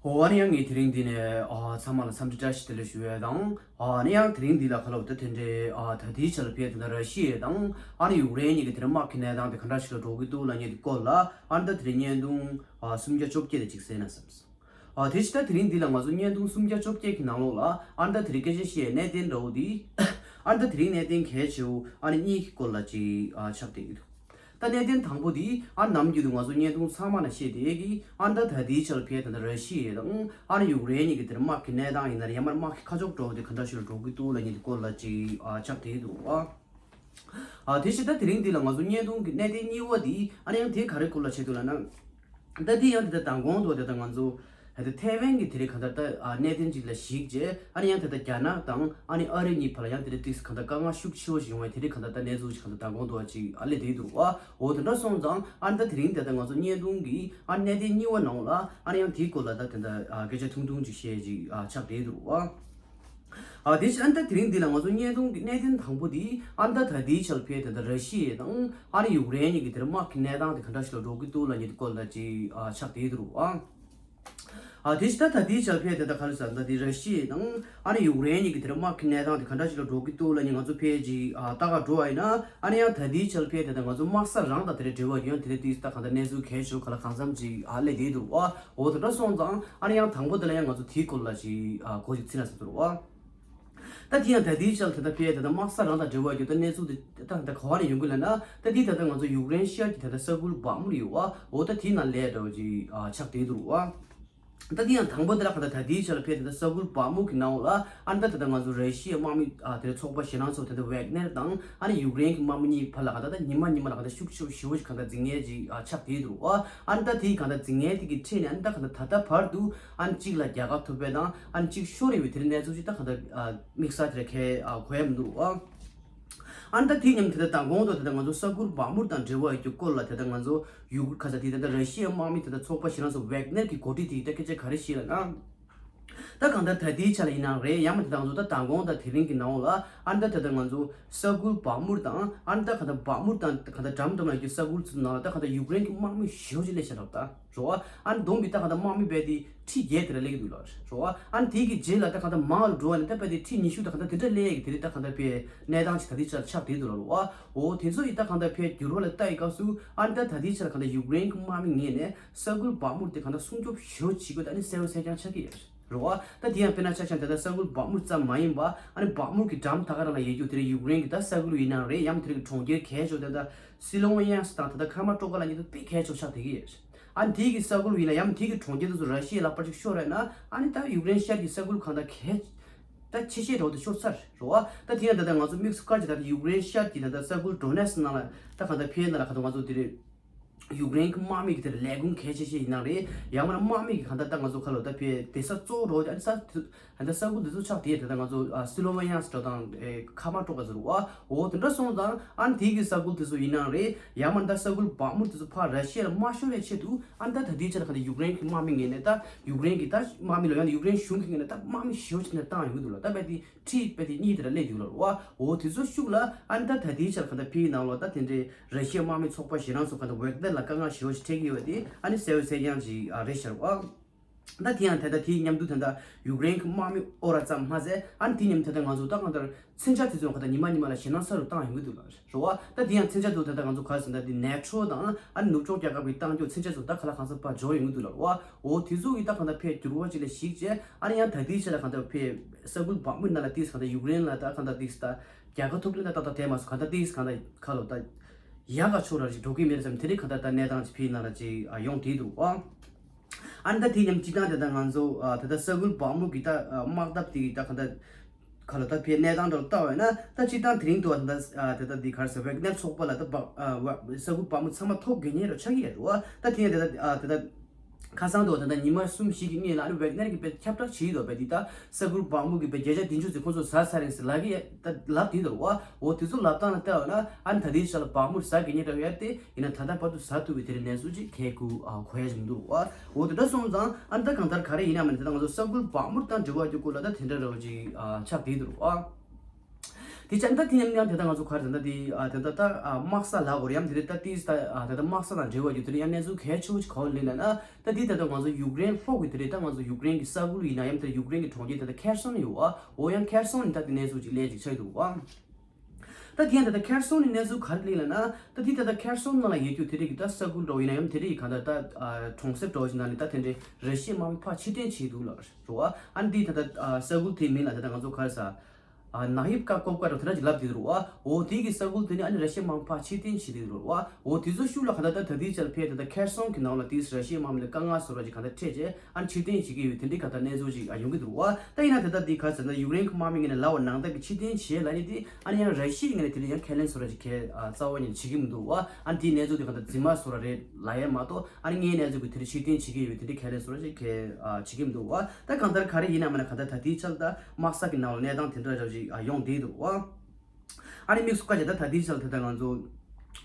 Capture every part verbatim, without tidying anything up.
འོ་ཨ་ནི་ཡང་ངས་དེ་རིང་འདི་ནས་ཨ་ཚང་མ་ལ་འཚམས་འདྲི་བཀྲ་ཤིས་བདེ་ལེགས་ཞུ་ཡས་དང་། ཨ་ནི་ཡང་དེ་རིང་འདི་ལ་ཁ་ལོ་ད་དེ་འདྲའི་ཨ་ད་ལྟའི་ཆར་ལ་ཕེབས་དེ་འདྲ་ར་ཤི་ཡ་དང་ཨ་ནི་ཡུཀ་རེན་གཉིས་ཀྱི་དེ་འདྲ་དམག་གི་གནས་སྟངས་དེ་ག་འདྲ་ཞིག་ལ་འགྲོ་གི་འདུག་ལབ་མཁན་དེ་སྐོར་ལ་ཨ་ནི་ད་དེ་རིང་བརྙན་ཐུང་ཨ་སུམ་བརྒྱ་བཅོ་བརྒྱད་དེ་ཅིག་གསན་ན་བསམས་སོང་། ཨ་དེ་ཕྱི་ད་དེ་རིང་འདི་ལ་ང་ཚོ་བརྙན་ཐུང་སུམ་བརྒྱ་བཅོ་བརྒྱད་ཀྱི་ནང་ལོགས་ལ་ཨ་ནི་ད་དེ་རིང་སྐད་ཆ་བཤད་གནད་དོན་འདྲ་བོ་དེ་ཨ་ནི་ད་དེ་རིང་གནད་དོན་གལ་ཆེ་བོ་ཨ་ནི་གཉིས་ཀྱི་སྐོར་ལ་ཅིག་ཨ་ཆགས་བསྡད་ཀྱི་འདུག་ད་གནད་དོན་དང་པོ་དེ་ཨ་ནམ་རྒྱུན་དུ་ང་ཚོ་བརྙན་ཐུང་ཚང་མ་ན་བཤད་བསྡད་ཀྱི་ཨ་ད་ད་ལྟའི་ཆར་ཕེབས་ད་ལྟ་ར་ཤི་ཡ་དང་ཨ་ནི་ཡུཀ་རེན་གཉིས་ཀྱི་དེར་དམག་གི་གནས་སྟངས་ཡིན་ན་རེད། ཡང་མར་དམག་གི་ཁ་ཕྱོགས་འགྲོ་བ་དེ་ག་འདྲ་ཞིག་ལ་འགྲོ་གི་འདུག་ལབ་མཁན་དེ་སྐོར་ལ་ཅིག་ཨ་ཆགས་བསྡད་འདུག་ཨ། ཨ་དེ་བཞིན་ད་དེ་རིང་འདི་ལ་ང་ཚོ་བརྙན་ཐུང་གི་གནད་དོན་གཉིས་པ་དེ་ཨ་ནི་ཡང་དེ་ག་རེ་སྐོར་ལ་བྱེད་འདུག་ལབ་ན། ད་དེ་ཡང་དེ་ལྟར་མདང་དགོང་དུ་དེ་ལྟར་ང་ཚོ་ཧ་ད་ཐའེ་ཝན་གྱི་དེ་རིང་གང་ལྟར་ད་ཨ་གནད་དོན་ཅིག་ལ་གཞིགས་རྗེས་ཨ་ནི་ཡང་དེ་ལྟར་རྒྱ་ནག་དང་ཨ་ནི་ཨ་རི་གཉིས་བར་ལ་ཡང་དེ་ལྟར་ཏིག་གང་ལྟར་དཀའ་ངལ་ཤུགས་ཆེ་བོ་ཞིག་ཡོང་བའི་དེ་རིང་གང་ལྟར་ད་གནས་ཚུལ་ཅིག་གང་ལྟར་མདང་དགོང་དུ་ཨ་ཅིག་ཨ་ལས་དེ་འདུག་བ། འོ་དེ་འདྲ་སོང་ཙང་ཨ་ནི་ད་དེ་རིང་དེ་ལྟར་ང་ཚོ་བརྙན་ཐུང་གི་ཨ་གནད་དོན་གཉིས་པ་ནང་ལ་ཨ་ནི་ཡང་དེའི་སྐོར་ལ་ད་དེ་འདྲ་ཨ་སྐད་ཆ་ཐུང་ཐུང་ཅིག་བཤད་ཅིག་ཨ་ཆགས་བསྡད་འདུག་བ། ཨ་དེ་བཞིན་ཨ་ནི་ད་དེ་རིང་འདི་ལ་ང་ཚོ་བརྙན་ཐུང་གི་གནད་དོན་དང་པོ་དེ་ཨ་ནི་ད་ད་ལྟའི་ཆར་ཕེབས་དེ་ད་ར་ཤི་ཡ་དང་ཨ་ནི་ཡུཀ་རེན་གཉིས་ཀྱི་དེར་དམག་གི་གནས་སྟངས་དེ་ག་འདྲ་ཞིག་ལ་འགྲོ་གི་འདུག་ལབ་མཁན་དེ་སྐོར་ལ་ཅིག་ཨ་ཆགས་བསྡད་འདུག་ཨ། ཨ་དེ་བཞིན་ད་ད་ལྟའི་ཆར་ཕེབས་དེ་ད་ག་རེ་ཟེར་ད་དེ་ར་ཤི་ཡ་དང་ཨ་ནི་ཡུཀ་རེན་གཉིས་ཀྱི་དེར་དམག་གི་གནས་སྟངས་དེ་ག་འདྲ་ཞིག་ལ་འགྲོ་གི་འདུག་ལབ་མཁན་ང་ཚོ་ཕེབས་ཅིག་ཨ་ལྟ་ག་འགྲོ་བ་ཡིན་ན་ཨ་ནི་ཡང་ད་ལྟའི་ཆར་ཕེབས་དེ་ད་ང་ཚོ་དམག་ས་རང་དང་དེ་རེ་འབྲེལ་བ་ཡོད་དེ་རེ་དུས་ད་གང་ལྟར་གནས་ཚུལ་གལ་ཆེ་བོ་ག་ལ་གང་འཚམ་ཅིག་ཨ་སླེབས་བསྡད་འདུག་ཨ། འོ་དེ་འདྲ་སོང་ཙང་ཨ་ནི་ཡང་དང་པོ་དེ་ལ་ཡང་ང་ཚོ་དེའི་སྐོར་ལ་ཅིག་ཨ་གོ་ཅིག་ཚིག་ན་ཟེར་འདུག་ཨ། ད་དེ་ཡང་ད་ལྟའི་ཆར་ད་ལྟ་ཕེ་ད་ལྟ་དམག་ས་རང་དང་འབྲེལ་བ་ཡོད་ད་གནས་ཚུལ་དེ་ད་ད་ག་བ་ནས་ཡོང་གི་ལབ་ན་ད་དེ་ད་ལྟ་ང་ཚོ་ཡུཀ་རེན་ཤར་གྱི་ད་ལྟ་ས་ཁུལ་བག་མུར་ཡོད་བ། འོ་ད་དེའི་ནང་ལས་འདྲ་བ་ཅིག་ཨ་ཆགས་བསྡད་འདུག་ཨ། ད་དེ་ཡང་དང་པོ་དེ་ལ་ག་ད་ད་ལྟའི་ཆར་ཕེ་ད་ལྟ་ས་ཁུལ་བག་མུར་གྱི་ནང་ལ་ཨ་ནི་ད་ད་ལྟ་ང་ཚོ་ར་ཤི་ཡའི་དམག་མི་ཨ་དེ་ཚོགས་པ་གཞན་དང་ཚོ་ད་ལྟ་ཝེག་ནེར་དང་ཨ་ནི་ཡུཀ་རེན་གྱི་དམག་མི་གཉིས་བར་ལ་ག་ད་ད་ཉི་མ་ཉི་མ་ལ་ག་ད་ཤུགས་ཆེ་བོ་ཞེ་བོ་ཞིག་ག་ད་འཛིང་ངེས་ཅིག་ཨ་ཆགས་བསྡད་འདུག་ཨ། ཨ་ནི་ད་དེའི་ག་ད་འཛིང་ངེས་དེ་གི་ཁྲིད་ནས་ཨ་ནི་ད་ག་ད་ད་ལྟ་བར་དུ་ཨ་ནི་གཅིག་ལ་རྒྱལ་ཁ་ཐོབ་པའི་དང་ཨ་ནི་གཅིག་ཤོར་ཡོད་པའི་དེ་རིང་གནས་ཚུལ་ཅིག་ད་ག་ད་ཨ་དམིགས་བསལ་དེ་ར་ཁའི་ཨ་གོ་ཡ་མི་འདུག་ཨ། ཨ་ནི་ད་དེ་མཉམ་དེ་ད་མདང་དགོང་དུ་དེ་ད་ང་ཚོ་ས་ཁུལ་བག་མུར་དང་འབྲེལ་བ་ཡོད་རྒྱུ་སྐོར་ལ་དེ་ད་ང་ཚོ་ཡུ་གུར་ཁ་ས་དེ་ད་ད་ར་ཤི་ཡའི་དམག་མི་དེ་ད་ཚོགས་པ་ཞེ་དྲག་སོ་ཝེག་ནེར་གྱི་འགོ་ཁྲིད་དེ་ད་སྐད་ཆ་ག་རེ་བཤད་ལབ་ན། ད་གང་ལྟར་ད་ལྟའི་ཆ་ལ་ཡིན་ནའང་རེད། ཡང་མ་དེ་ད་ང་ཚོ་ད་མདང་དགོང་དང་དེ་རིང་གི་ནང་ལ་ཨ་ནི་ད་ད་ད་ང་ཚོ་ས་ཁུལ་བག་མུར་དང་ཨ་ནི་ད་གང་ལྟར་བག་མུར་དང་གང་ལྟར་འགྲམ་འགྲམ་ལ་ཡོད་རྒྱུ་ས་ཁུལ་ཚོ་ནང་ལ་ད་གང་ལྟར་ཡུཀ་རེན་གྱི་དམག་མི་ཞེ་པོ་ཅིག་སླེབས་ཤག་རེད་པ། ད་རེད་བ། ཨ་ནི་བསྡོམས་པས་ད་གང་ལྟར་དམག་མི་རྦད་དེ་ཁྲི་བརྒྱད་དེ་འདྲ་སླེབས་ཀྱི་འདུག་ལབ་རེད་བ། ཨ་ནི་དེ་གི་རྗེས་ལ་ད་གང་ལྟར་མང་རུ་འགྲོ་བ་ནི་ད་རྦད་དེ་ཁྲི་ཉི་ཤུ་ད་གང་ལྟར་དེ་འདྲ་སླེབས་ཡག་གི་དེ་རིང་ད་གང་ལྟར་དཔེ་གནས་སྟངས་ཅིག་ད་ལྟའི་ཆར་ཆགས་བསྡད་འདུག་ལབ་རེད་བ། འོ་དེ་ཚོ་ཡི་ད་གང་ལྟར་དཔེ་འགྱུར་བ་ལ་ལྟ་ཡི་སྐབས་སུ་ཨ་ནི་ད་ད་ལྟའི་ཆར་གང་ལྟར་ཡུཀ་རེན་གྱི་དམག་མི་ངོས་ནས་ས་ཁུལ་བག་མུར་དེ་གང་ལྟར་སྲུང་སྐྱོབ་ཞེ་པོ་བྱེད་དགོས་ད་ཨ་ནི་གསལ་པོ་གསལ་རྐྱང་ཆགས་ཀྱི་ཡོད་རེད་བ། ད་དེ་ཡང་དཔེར་ན་ཆ་བཞག་ན་ད་ལྟ་ས་ཁུལ་བག་མུར་ཙམ་མ་ཡིན་པ་ཨ་ནི་བག་མུར་གྱི་འགྲམ་ད་ག་རང་ལ་ཡོད་རྒྱུ་དེ་རིང་ཡུཀ་རེན་གྱི་ད་ས་ཁུལ་ཡིན་ནའང་རེད། ཡང་དེ་རིང་གི་གྲོང་ཁྱེར་གལ་ཆེ་ཤོས་དེ་ད་སི་ལོ་ཝེ་ཡན་སི་དང་ད་ལྟ་ཁ་མ་ཀྲོ་ཀ་ལབ་མཁན་དེ་དཔེ་གལ་ཆེ་ཤོས་ཆགས་བསྡད་ཀྱི་ཡོད་རེད། ཨ་ནི་དེ་གི་ས་ཁུལ་ཡིན་ན་ཡང་དེ་གི་གྲོང་ཁྱེར་དེ་ཚོ་ར་ཤི་ཡའི་ལག་པར་ཅིག་ཤོར་བ་ཡིན་ན་ཨ་ནི་ད་ཡུཀ་རེན་ཤར་གྱི་ས་ཁུལ་གང་ལྟར་གལ་ད་ཆེ་ཤོས་འདྲ་བོ་དེ་ཤོར་ཚར་རེད་བ། ད་དེ་ཡང་ད་ལྟ་ང་ཚོ་དམིགས་སུ་བཀར་གྱི་ད་ལྟ་ཡུཀ་རེན་ཤར་གྱི་ད་ལྟ་ས་ཁུལ་ཌོ་ནེ་སི་ནང་ལ་ད་གང་ལྟར་ཕེ་ན་ལ་གང་ལྟར་ང་ཚོ་དེ་རེད། ཡུཀ་རེན་གྱི་དམག་མི་གི་དེར་ལས་ཁུངས་གལ་ཆེ་ཤོས་ཡིན་ན་རེད། ཡང་མིན་ན་དམག་མི་གི་གང་ལྟར་ད་ང་ཚོ་ཁ་ལོ་ད་ཕེ་བསྡད་ས་གཙོ་བོ་འདྲ་བོ་དེ་ཨ་ནི་ས་ད་ལྟ་ས་ཁུལ་འདི་ཚོ་ཆགས་དེ་ད་ལྟ་ང་ཚོ་ཨ་སི་ལོ་ཝེ་ཡན་སི་འདྲ་དང་ཨེ་ཁ་མ་ཀྲོ་ཀ་ཟེར་བ། འོ་དེ་འདྲ་སོང་ཙང་ཨ་ནི་དེ་གི་ས་ཁུལ་དེ་ཚོ་ཡིན་ན་རེད། ཡང་མིན་ད་ས་ཁུལ་བག་མུར་དེ་ཚོ་ཕར་ར་ཤི་ཡ་ལ་མ་ཤོར་བའི་ཆེད་དུ་ཨ་ནི་ད་ད་ལྟའི་ཆར་གང་ལྟར་ཡུཀ་རེན་གྱི་དམག་མི་ངོས་ནས་ད་ཡུཀ་རེན་གྱི་ད་དམག་མི་ལ་ཡང་ན་ཡུཀ་རེན་གཞུང་གི་ངོས་ནས་ད་དམག་མི་ཞེ་པོ་ཅིག་ནས་བཏང་ཡོང་གི་འདུག་ལ། ད་རྦད་དེ་ཁྲི་རྦད་དེ་གཉིས་དེ་འདྲ་སླེབས་འདུག་ལ་བ། འོ་དེ་ཚོ་ཤུགས་ལ་ཨ་ནི་ད་ད་ལྟའི་ཆར་གང་ལྟར་ཕེ་ཡི་ནང་ལོགས་ད་དེ་འདྲའི་ར་ཤི་ཡའི་དམག་མི་ཚོགས་པ་ཞེ་དྲག་ཚོ་གང་ལྟར་ཝེག་ནེར་ལ་དཀའ་ངལ་ཞེ་པོ་ཞིག་འཕྲད་ཀྱི་ཡོད་པ་དེ་ཨ་ནི་གསལ་པོ་གསལ་རྐྱང་ཅིག་ཨ་རེད་ཤག་རེད་བ། ད་དེ་ཡང་ད་ལྟ་དེའི་མཉམ་དུ་ད་ལྟ་ཡུཀ་རེན་གྱི་དམག་མི་ཨོ་ར་ཙམ་མ་ཟད་ཨ་ནི་དེ་མཉམ་ད་ལྟ་ང་ཚོ་ད་གང་ལྟར་མཚོན་ཆ་དེ་ཚོ་གང་ལྟར་ཉི་མ་ཉི་མ་ལ་ཞེ་དྲག་ས་རུ་བཏང་ཡོང་གི་འདུག་ལ། རེད་བ། ད་དེ་ཡང་མཚོན་ཆ་དེ་ད་ལྟ་ང་ཚོ་ག་རེ་ཟེར་ན་དེ་ནེ་ཊོ་དང་ཨ་ནི་ནུབ་ཕྱོགས་རྒྱལ་ཁབ་ཀྱིས་བཏང་རྒྱུ་མཚོན་ཆ་ཚོ་ད་ག་ལ་གང་འཚམ་ཕར་འབྱོར་ཡོང་གི་འདུག་ལ་བ། འོ་དེ་ཚོ་གི་ད་གང་ལྟར་ཕར་འགྱུར་བ་ཅིག་ལ་གཞིགས་བྱས་ཨ་ནི་ཡང་ད་ལྟའི་ཆ་ལ་གང་ལྟར་ཕར་ས་ཁུལ་བག་མུ་ནང་ལ་ཏིས་གང་ལྟར་ཡུཀ་རེན་ལ་ད་གང་ལྟར་ཏིས་ད་རྒྱལ་ཁ་ཐོབ་ལེན་ད་ཏག་ཏག་དེ་མ་སོང་གང་ལྟར་ཏིས་གང་ལྟར་ཁ་ལོ་ད་ཡག་ག་ཕྱོགས་ར་ཞིག་འགྲོ་གི་མེད་བསམ་དེ་རིང་གང་ལྟར་ད་གནས་སྟངས་ཅིག་ཕར་ནང་ལ་ཅིག་ཡོང་བསྡད་འདུག་བ། ཨ་ནི་ད་དེ་མཉམ་སྤྱིར་བཏང་དེ་ད་ང་ཚོ་ད་ལྟ་ས་ཁུལ་བག་མུ་གི་ད་དམག་འཐབ་དེ་གི་ད་གང་ལྟར། ག་ལ་ད་ཕའི་གནས་སྟངས་འདྲ་བོ་ལྟ་བས་ན་ད་སྤྱིར་བཏང་དེ་རིང་དུ་ད་ད་ད་འདི་ག་རེ་ཟེར་ཝེག་ནེར་ཚོགས་པ་ལ་ད་བག་ས་ཁུལ་བག་མུ་ཚང་མ་ཐོབ་དགོས་ངེས་ར་ཆགས་ཀྱི་ཡོད་རེད་བ། ད་དེ་ཡང་ད་ད་ད་ད་ཁ་སང་དུ་ད་ད་ཉི་མ་གསུམ་བཞི་གི་སྔོན་ལ་ཨ་ནི་ཝེག་ནེར་གྱི་དཔེ་ཁྱབ་བསྒྲགས་བྱས་ཡོད་པ་འདི་ད་ས་ཁུལ་བག་མུ་གི་དཔེ་བརྒྱ་ཆ་བདུན་ཅུ་ཙམ་ཁོང་ཚོ་ཟ་ཚར་རེད་ཟེར་ལབ་ཀྱི་ད་ལབ་དེ་འདུག་བ། འོ་དེ་ཚོ་ལབ་སྟངས་ལ་ལྟ་བས་ན་ཨ་ནི་ད་ལྟའི་ཆ་ལ་བག་མུ་ཟ་དགོས་ངེས་འདྲ་བོ་ཡོད་དེ། ཡིན་ན་ད་ལྟ་བར་དུ་ཟ་ཐུབ་པའི་དེ་རིང་གནས་ཚུལ་ཅིག་ཁྱེད་ཀྱིས་ཨ་གོ་ཡ་ཞིག་མི་འདུག་ཨ། འོ་དེ་འདྲ་སོང་ཙང་ཨ་ནི་ད་གང་ལྟར་ག་རེ་ཡིན་ན་མིན་ན་ད་ལྟ་ང་ཚོ་ས་ཁུལ་བག་མུར་དང་འབྲེལ་བ་རྒྱུ་སྐོར་ལ་ད་དེ་འདྲ་འདྲ་བོ་ཅིག་ཨ་ཆགས་བསྡད་འདུག་ཨ། དེ་ཅན་ད་དེ་ཡང་ཡང་དེ་ད་ང་ཚོ་ག་རེ་ད་ད་དེ་ཨ་དེ་ད་ད་ཨ་དམག་ས་ལ་གོ་རེ་ཡང་དེ་རེད། ད་དེ་ད་ཨ་དེ་ད་དམག་ས་དང་འབྲེལ་བ་རྒྱུ་དེ་རེད། ཡང་གནས་ཚུལ་གལ་ཆེ་བོ་ཅིག་ག་བ་ལེན་ལ་ན། ད་དེ་ད་ད་ང་ཚོ་ཡུཀ་རེན་ལྷོ་གི་དེ་རེད། ད་ང་ཚོ་ཡུཀ་རེན་གི་ས་ཁུལ་ཡིན་ན་ཡང་དེ་ཡུཀ་རེན་གི་གྲོང་ཁྱེར་དེ་ད་ཁེར་སོན་ཡོད་བ། འོ་ཡང་ཁེར་སོན་ནི་ད་དེ་གནས་ཚུལ་ཅིག་ལས་ཅིག་ཆགས་འདུག་བ། ད་དེ་ཡང་ད་ད་ཁེར་སོན་ནི་གནས་ཚུལ་ག་རེ་ལེན་ལ་ན། ད་དེ་ད་ད་ཁེར་སོན་ནང་ལ་ཡོད་རྒྱུ་དེ་རེད་གི་ད་ས་ཁུལ་འགྲོ་ཡིན་ན་ཡང་དེ་རེད་གི་གང་ད་ད་ཨ་གྲོང་གསེབ་འགྲོ་ཞིག་ན་ནི་ད་དེ་འདྲའི་ར་ཤི་ཡའི་དམག་མི་ཕར་ཕྱིར་འཐེན་བྱེད་འདུག་ལ་རེད་བ། ཨ་ནི་དེ་ད་ད་ཨ་ས་ཁུལ་དེ་མིང་ལ་ད་ད་ང་ཚོ་ག་རེ་ཟ། ཨ་ནཱ་ཧིབ་ཀ་ཀོབ་ཀ་འགྲོ་དེ་འདྲ་ཅིག་ལབ་དེ་རུ་བ། འོ་དེ་གི་ས་ཁུལ་དེ་ནི་ཨ་ནི་ར་ཤི་ཡའི་དམག་མི་ཕར་ཕྱིར་འཐེན་བྱེད་དེ་རུ་བ། འོ་དེ་ཚོ་ཤུགས་ལ་ག་ད་ད་ད་དེའི་ཆར་ཕེ་ད་ད་ཁེར་སོན་གི་ནང་ལ་དེ་ར་ཤི་ཡའི་དམག་མི་ལ་དཀའ་ངལ་བཟོ་ར་ཅིག་ག་ད་འཕྲད་རྗེས་ཨ་ནི་ཕྱིར་འཐེན་བྱེད་ཀྱི་ཡོད་དེ་འདྲའི་ག་ད་གནས་ཚུལ་ཅིག་ཨ་ཡོང་གི་འདུག་བ། ད་ཡིན་ན་དེ་ད་དེ་ག་ཟེར་ན་ཡུཀ་རེན་གི་དམག་མི་ངོས་ནས་ལབ་པ་ནང་ལྟར་གི་ཕྱིར་འཐེན་བྱེད་ལ་ནི་དེ་ཨ་ནི་ཡང་ར་ཤི་ཡའི་ངོས་ནས་དེ་འདྲའི་ཡང་ཁས་ལེན་བཟོ་ར་ཅིག་ག་ཨ་རྩ་བ་ཉིད་ནས་བྱེད་ཀྱི་མི་འདུག་བ། ཨ་ནི་དེའི་གནས་ཚུལ་དེ་ག་ད་རྫུན་མ་བཟོ་ར་རེད་ལབ་ཡ་མ་གཏོགས་ཨ་ནི་ངའི་གནས་ཚུལ་གི་དེ་འདྲའི་ཕྱིར་འཐེན་བྱེད་ཀྱི་ཡོད་དེ་འདྲའི་ཁས་ལེན་བཟོ་ར་ཅིག་ག་ཨ་བྱེད་ཀྱི་མི་འདུག་བ། ད་གང་ལྟར་ག་རེ་ཡིན་ན་མིན་ན་གང་ལྟར་ད་དེའི་ཆར་ད་དམག་ས་གི་ནང་ལ་གནས་སྟངས་དེ་འདྲ་འདྲ་ཅིག་ཡོང་བསྡད་འདུག་བ། ཨ་ནི་དམིགས་སུ་བཀར་བྱས་ད་ད་ལྟའི་ཆར་ད་ལྟ་ང་ཚོ་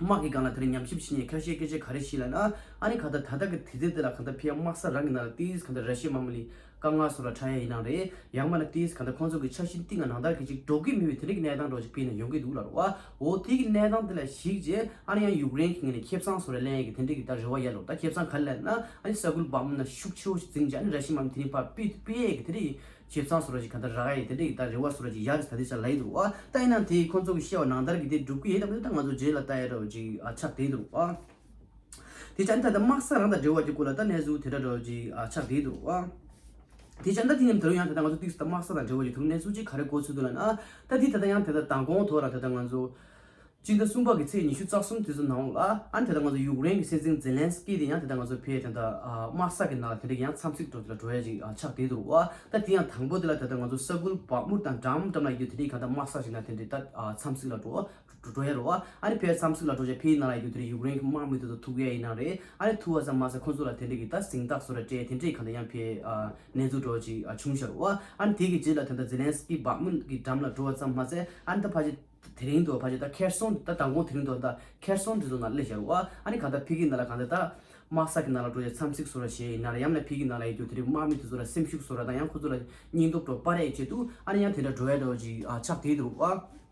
དམག་གི་སྒང་ལ་དེ་རིང་ཉམས་ཞིབ་བྱེད་མཁན་ཁ་ཤས་སྐད་ཆ་ག་རེ་བཤད་ལབ་ན། ཨ་ནི་ག་ད་ད་ལྟ་གི་དུས་ཚོད་དེ་ལ་ག་ད་ཕི་ཡ་དམག་ས་རང་གི་ནང་ལ་ཏིས་ག་ད་ར་ཤི་ཡའི་དམག་མི་ལ་དཀའ་ངལ་བཟོ་ར་འཕྲད་ཡ་ཡིན་ནའང་རེད། ཡང་མིན་ན་ཏིས་ག་ད་ཁོང་ཚོ་གི་ཆ་ཤས་ཏིས་ང་ནང་ལྟར་གི་ཅིག་འགྲོ་གི་མེད་པའི་དེ་འདྲ་གི་གནས་སྟངས་འདྲ་ཅིག་ཕི་ན་ཡོང་གི་འདུག་ལབ་རེད་བ། འོ་དེ་གི་གནས་སྟངས་དེ་ལ་གཞིགས་རྗེས་ཨ་ནི་ཡང་ཡུཀ་རེན་གི་ངོས་ནས་ཁེ་བཟང་བཟོ་ར་ལེན་ཡ་གི་དེ་འདྲ་གི་ད་རེ་བ་ཡོད་ལབ། ད་ཁེ་བཟང་ག་རེ་ལབ་ན་ཨ་ནི་ས་ཁུལ་བག་མུན་ན་ཤུགས་ཆེ་བོ་ཞིག་འཛིང་རྗེས་ཨ་ནི་ར་ཤི་ཡའི་དམག་མི་དེ་རིང་ཕར་ཕུད་ཕུད་ཡ་གི་དེ་འདྲ་གི་ཁེ་བཟང་བཟོ་ར་ཅིག་ག་ད་རག་ཡ་དེ་འདྲ་གི་ད་རེ་བ་བཟོ་ར་ཅིག་ཡ་རེད་ད་དེ་ཆ་ལ་ཡི་འདུག་བ། ད་ཡིན་ན་དེ་ཁོང་ཚོ་གི་བཤད་པ་ནང་ལྟར་གི་དེ་འགྲུབ་གི་ཡོད་དམ་ད་ང་ཚོ་རྗེས་ལ་ལྟ་ཡ་འདྲ་བོ་ཅིག་ཨ་ཆགས་བསྡད་འདུག་བ། དེ་ཆ་ནི་ད་ལྟ་དམག་ས་རང་དང་འབྲེལ་བ་གྱི་སྐོར་ལ་ད་གནས་ཚུལ་དེ་འདྲ་འདྲ་བོ་ཅིག་ཨ་ཆགས་བསྡད་འདུག་བ། དེ་ཆ་ནི་ད་དེ་མཉམ་དུ་ཡང་ད་ལྟ་ང་ཚོ་ཏིག་ཙམ་ད་དམག་ས་དང་འབྲེལ་བ་ཡོད་ཐུག་གནས་ཚུལ་ཅིག་ག་རེ་གོ་ཚུལ་འདུག་ལབ་ན། ད་དེ་ད་ལྟ་ཡང་ད་ལྟ་མདང་དགོང་ཐོག་ར་ད་ལྟ་ང་ཚོ་སྤྱི་ཟླ་གསུམ་པ་གི་ཚེས་ཉི་ཤུ་རྩ་གསུམ་དེ་ཚོ་ནང་ལ་ཨ་ནི་ད་ལྟ་ང་ཚོ་ཡུཀ་རེན་གྱི་སྲིད་འཛིན་ཛེ་ལན་སི་ཀི་དེ་ཡང་ད་ལྟ་ང་ཚོ་ཕེ་ད་ལྟ་ཨ་དམག་ས་གི་ནང་ལ་དེ་འདྲ་ཡང་འཚམས་གཟིགས་འགྲོ་དེ་ལ་འགྲོ་ཡ་ཅིག་ཨ་ཆགས་བསྡད་འདུག་བ། ད་དེ་ཡང་དང་པོ་དེ་ལ་ད་ལྟ་ང་ཚོ་ས་ཁུལ་བག་མུར་དང་འགྲམ་འགྲམ་ལ་ཡོད་དེ་འདྲའི་ག་ད་དམག་ས་ཞིག་ན་དེ་འདྲའི་ད་ཨ་འཚམས་གཟིགས་ལ་འགྲོ་འགྲོ་འགྲོ་ཡ་རེད་བ། ཨ་ནི་ཕེ་འཚམས་གཟིགས་ལ་འགྲོ་བྱས་ཕེའི་ནང་ལ་ཡོད་དེ་འདྲའི་ཡུཀ་རེན་གྱི་དམག་མི་དེ་ཚོ་ཐུག་ཡ་ཡིན་ན་རེད། ཨ་ནི་ཐུག་པ་ཙམ་མ་ཟད་ཁོང་ཚོ་ལ་དེ་འདྲའི་གི་ད་གཟེངས་རྟགས་བཟོ་འདྲ་སྤྲད་དེ་འདྲའི་ག་ད་ཡང་ཕེ་ཨ་གནས་ཚུལ་འདྲ་བོ་ཅིག་ཨ་བྱུང་ཤག་བ། ཨ་ནི་དེ་གི་རྗེས་ལ་ད་ལྟ་ཛེ་ལན་སི་ཀི་བག་མུན་གྱི་འགྲམ་ལ་འགྲོ་བ་ཙམ་མ་ཟད་ཨ་ནི་ད་ཕ་ཅི་དེ་རིང་དུ་ཕ་ཅི་ད་ཁེར་སོན་ད་མདང་དགོང་དེ་རིང་དུ་ད་ཁེར་སོན་དེ་ཚོ་ནང་སླེབས་ཤག་བ། ཨ་ནི་ག་ད་ཕི་གི་ནང་ལ་ག་ད་ད་དམག་ས་གི་ནང་ལ་འགྲོ་བྱས་འཚམས་གཟིགས་བཟོ་འདྲ་བྱས་ཡིན་ན་རེད། ཡང་ན་ཕི་གི་ནང་ལ་ཡོད་རྒྱུ་དེ་རིང་དམག་མི་དེ་ཚོ་ལ་སེམས་ཤུགས་བཟོ་འདྲ་དང་ཡང་ཁོ་ཚོ་ལ་སྙིང་སྟོབས་འདྲ་བོ་སྤར་ཡས་ཆེད་དུ་ཨ་ནི་ཡང་དེ་འདྲ་འགྲོ་ཡ་འདྲ་བོ་ཅིག་ཨ་ཆགས་བསྡད་འདུག་བ།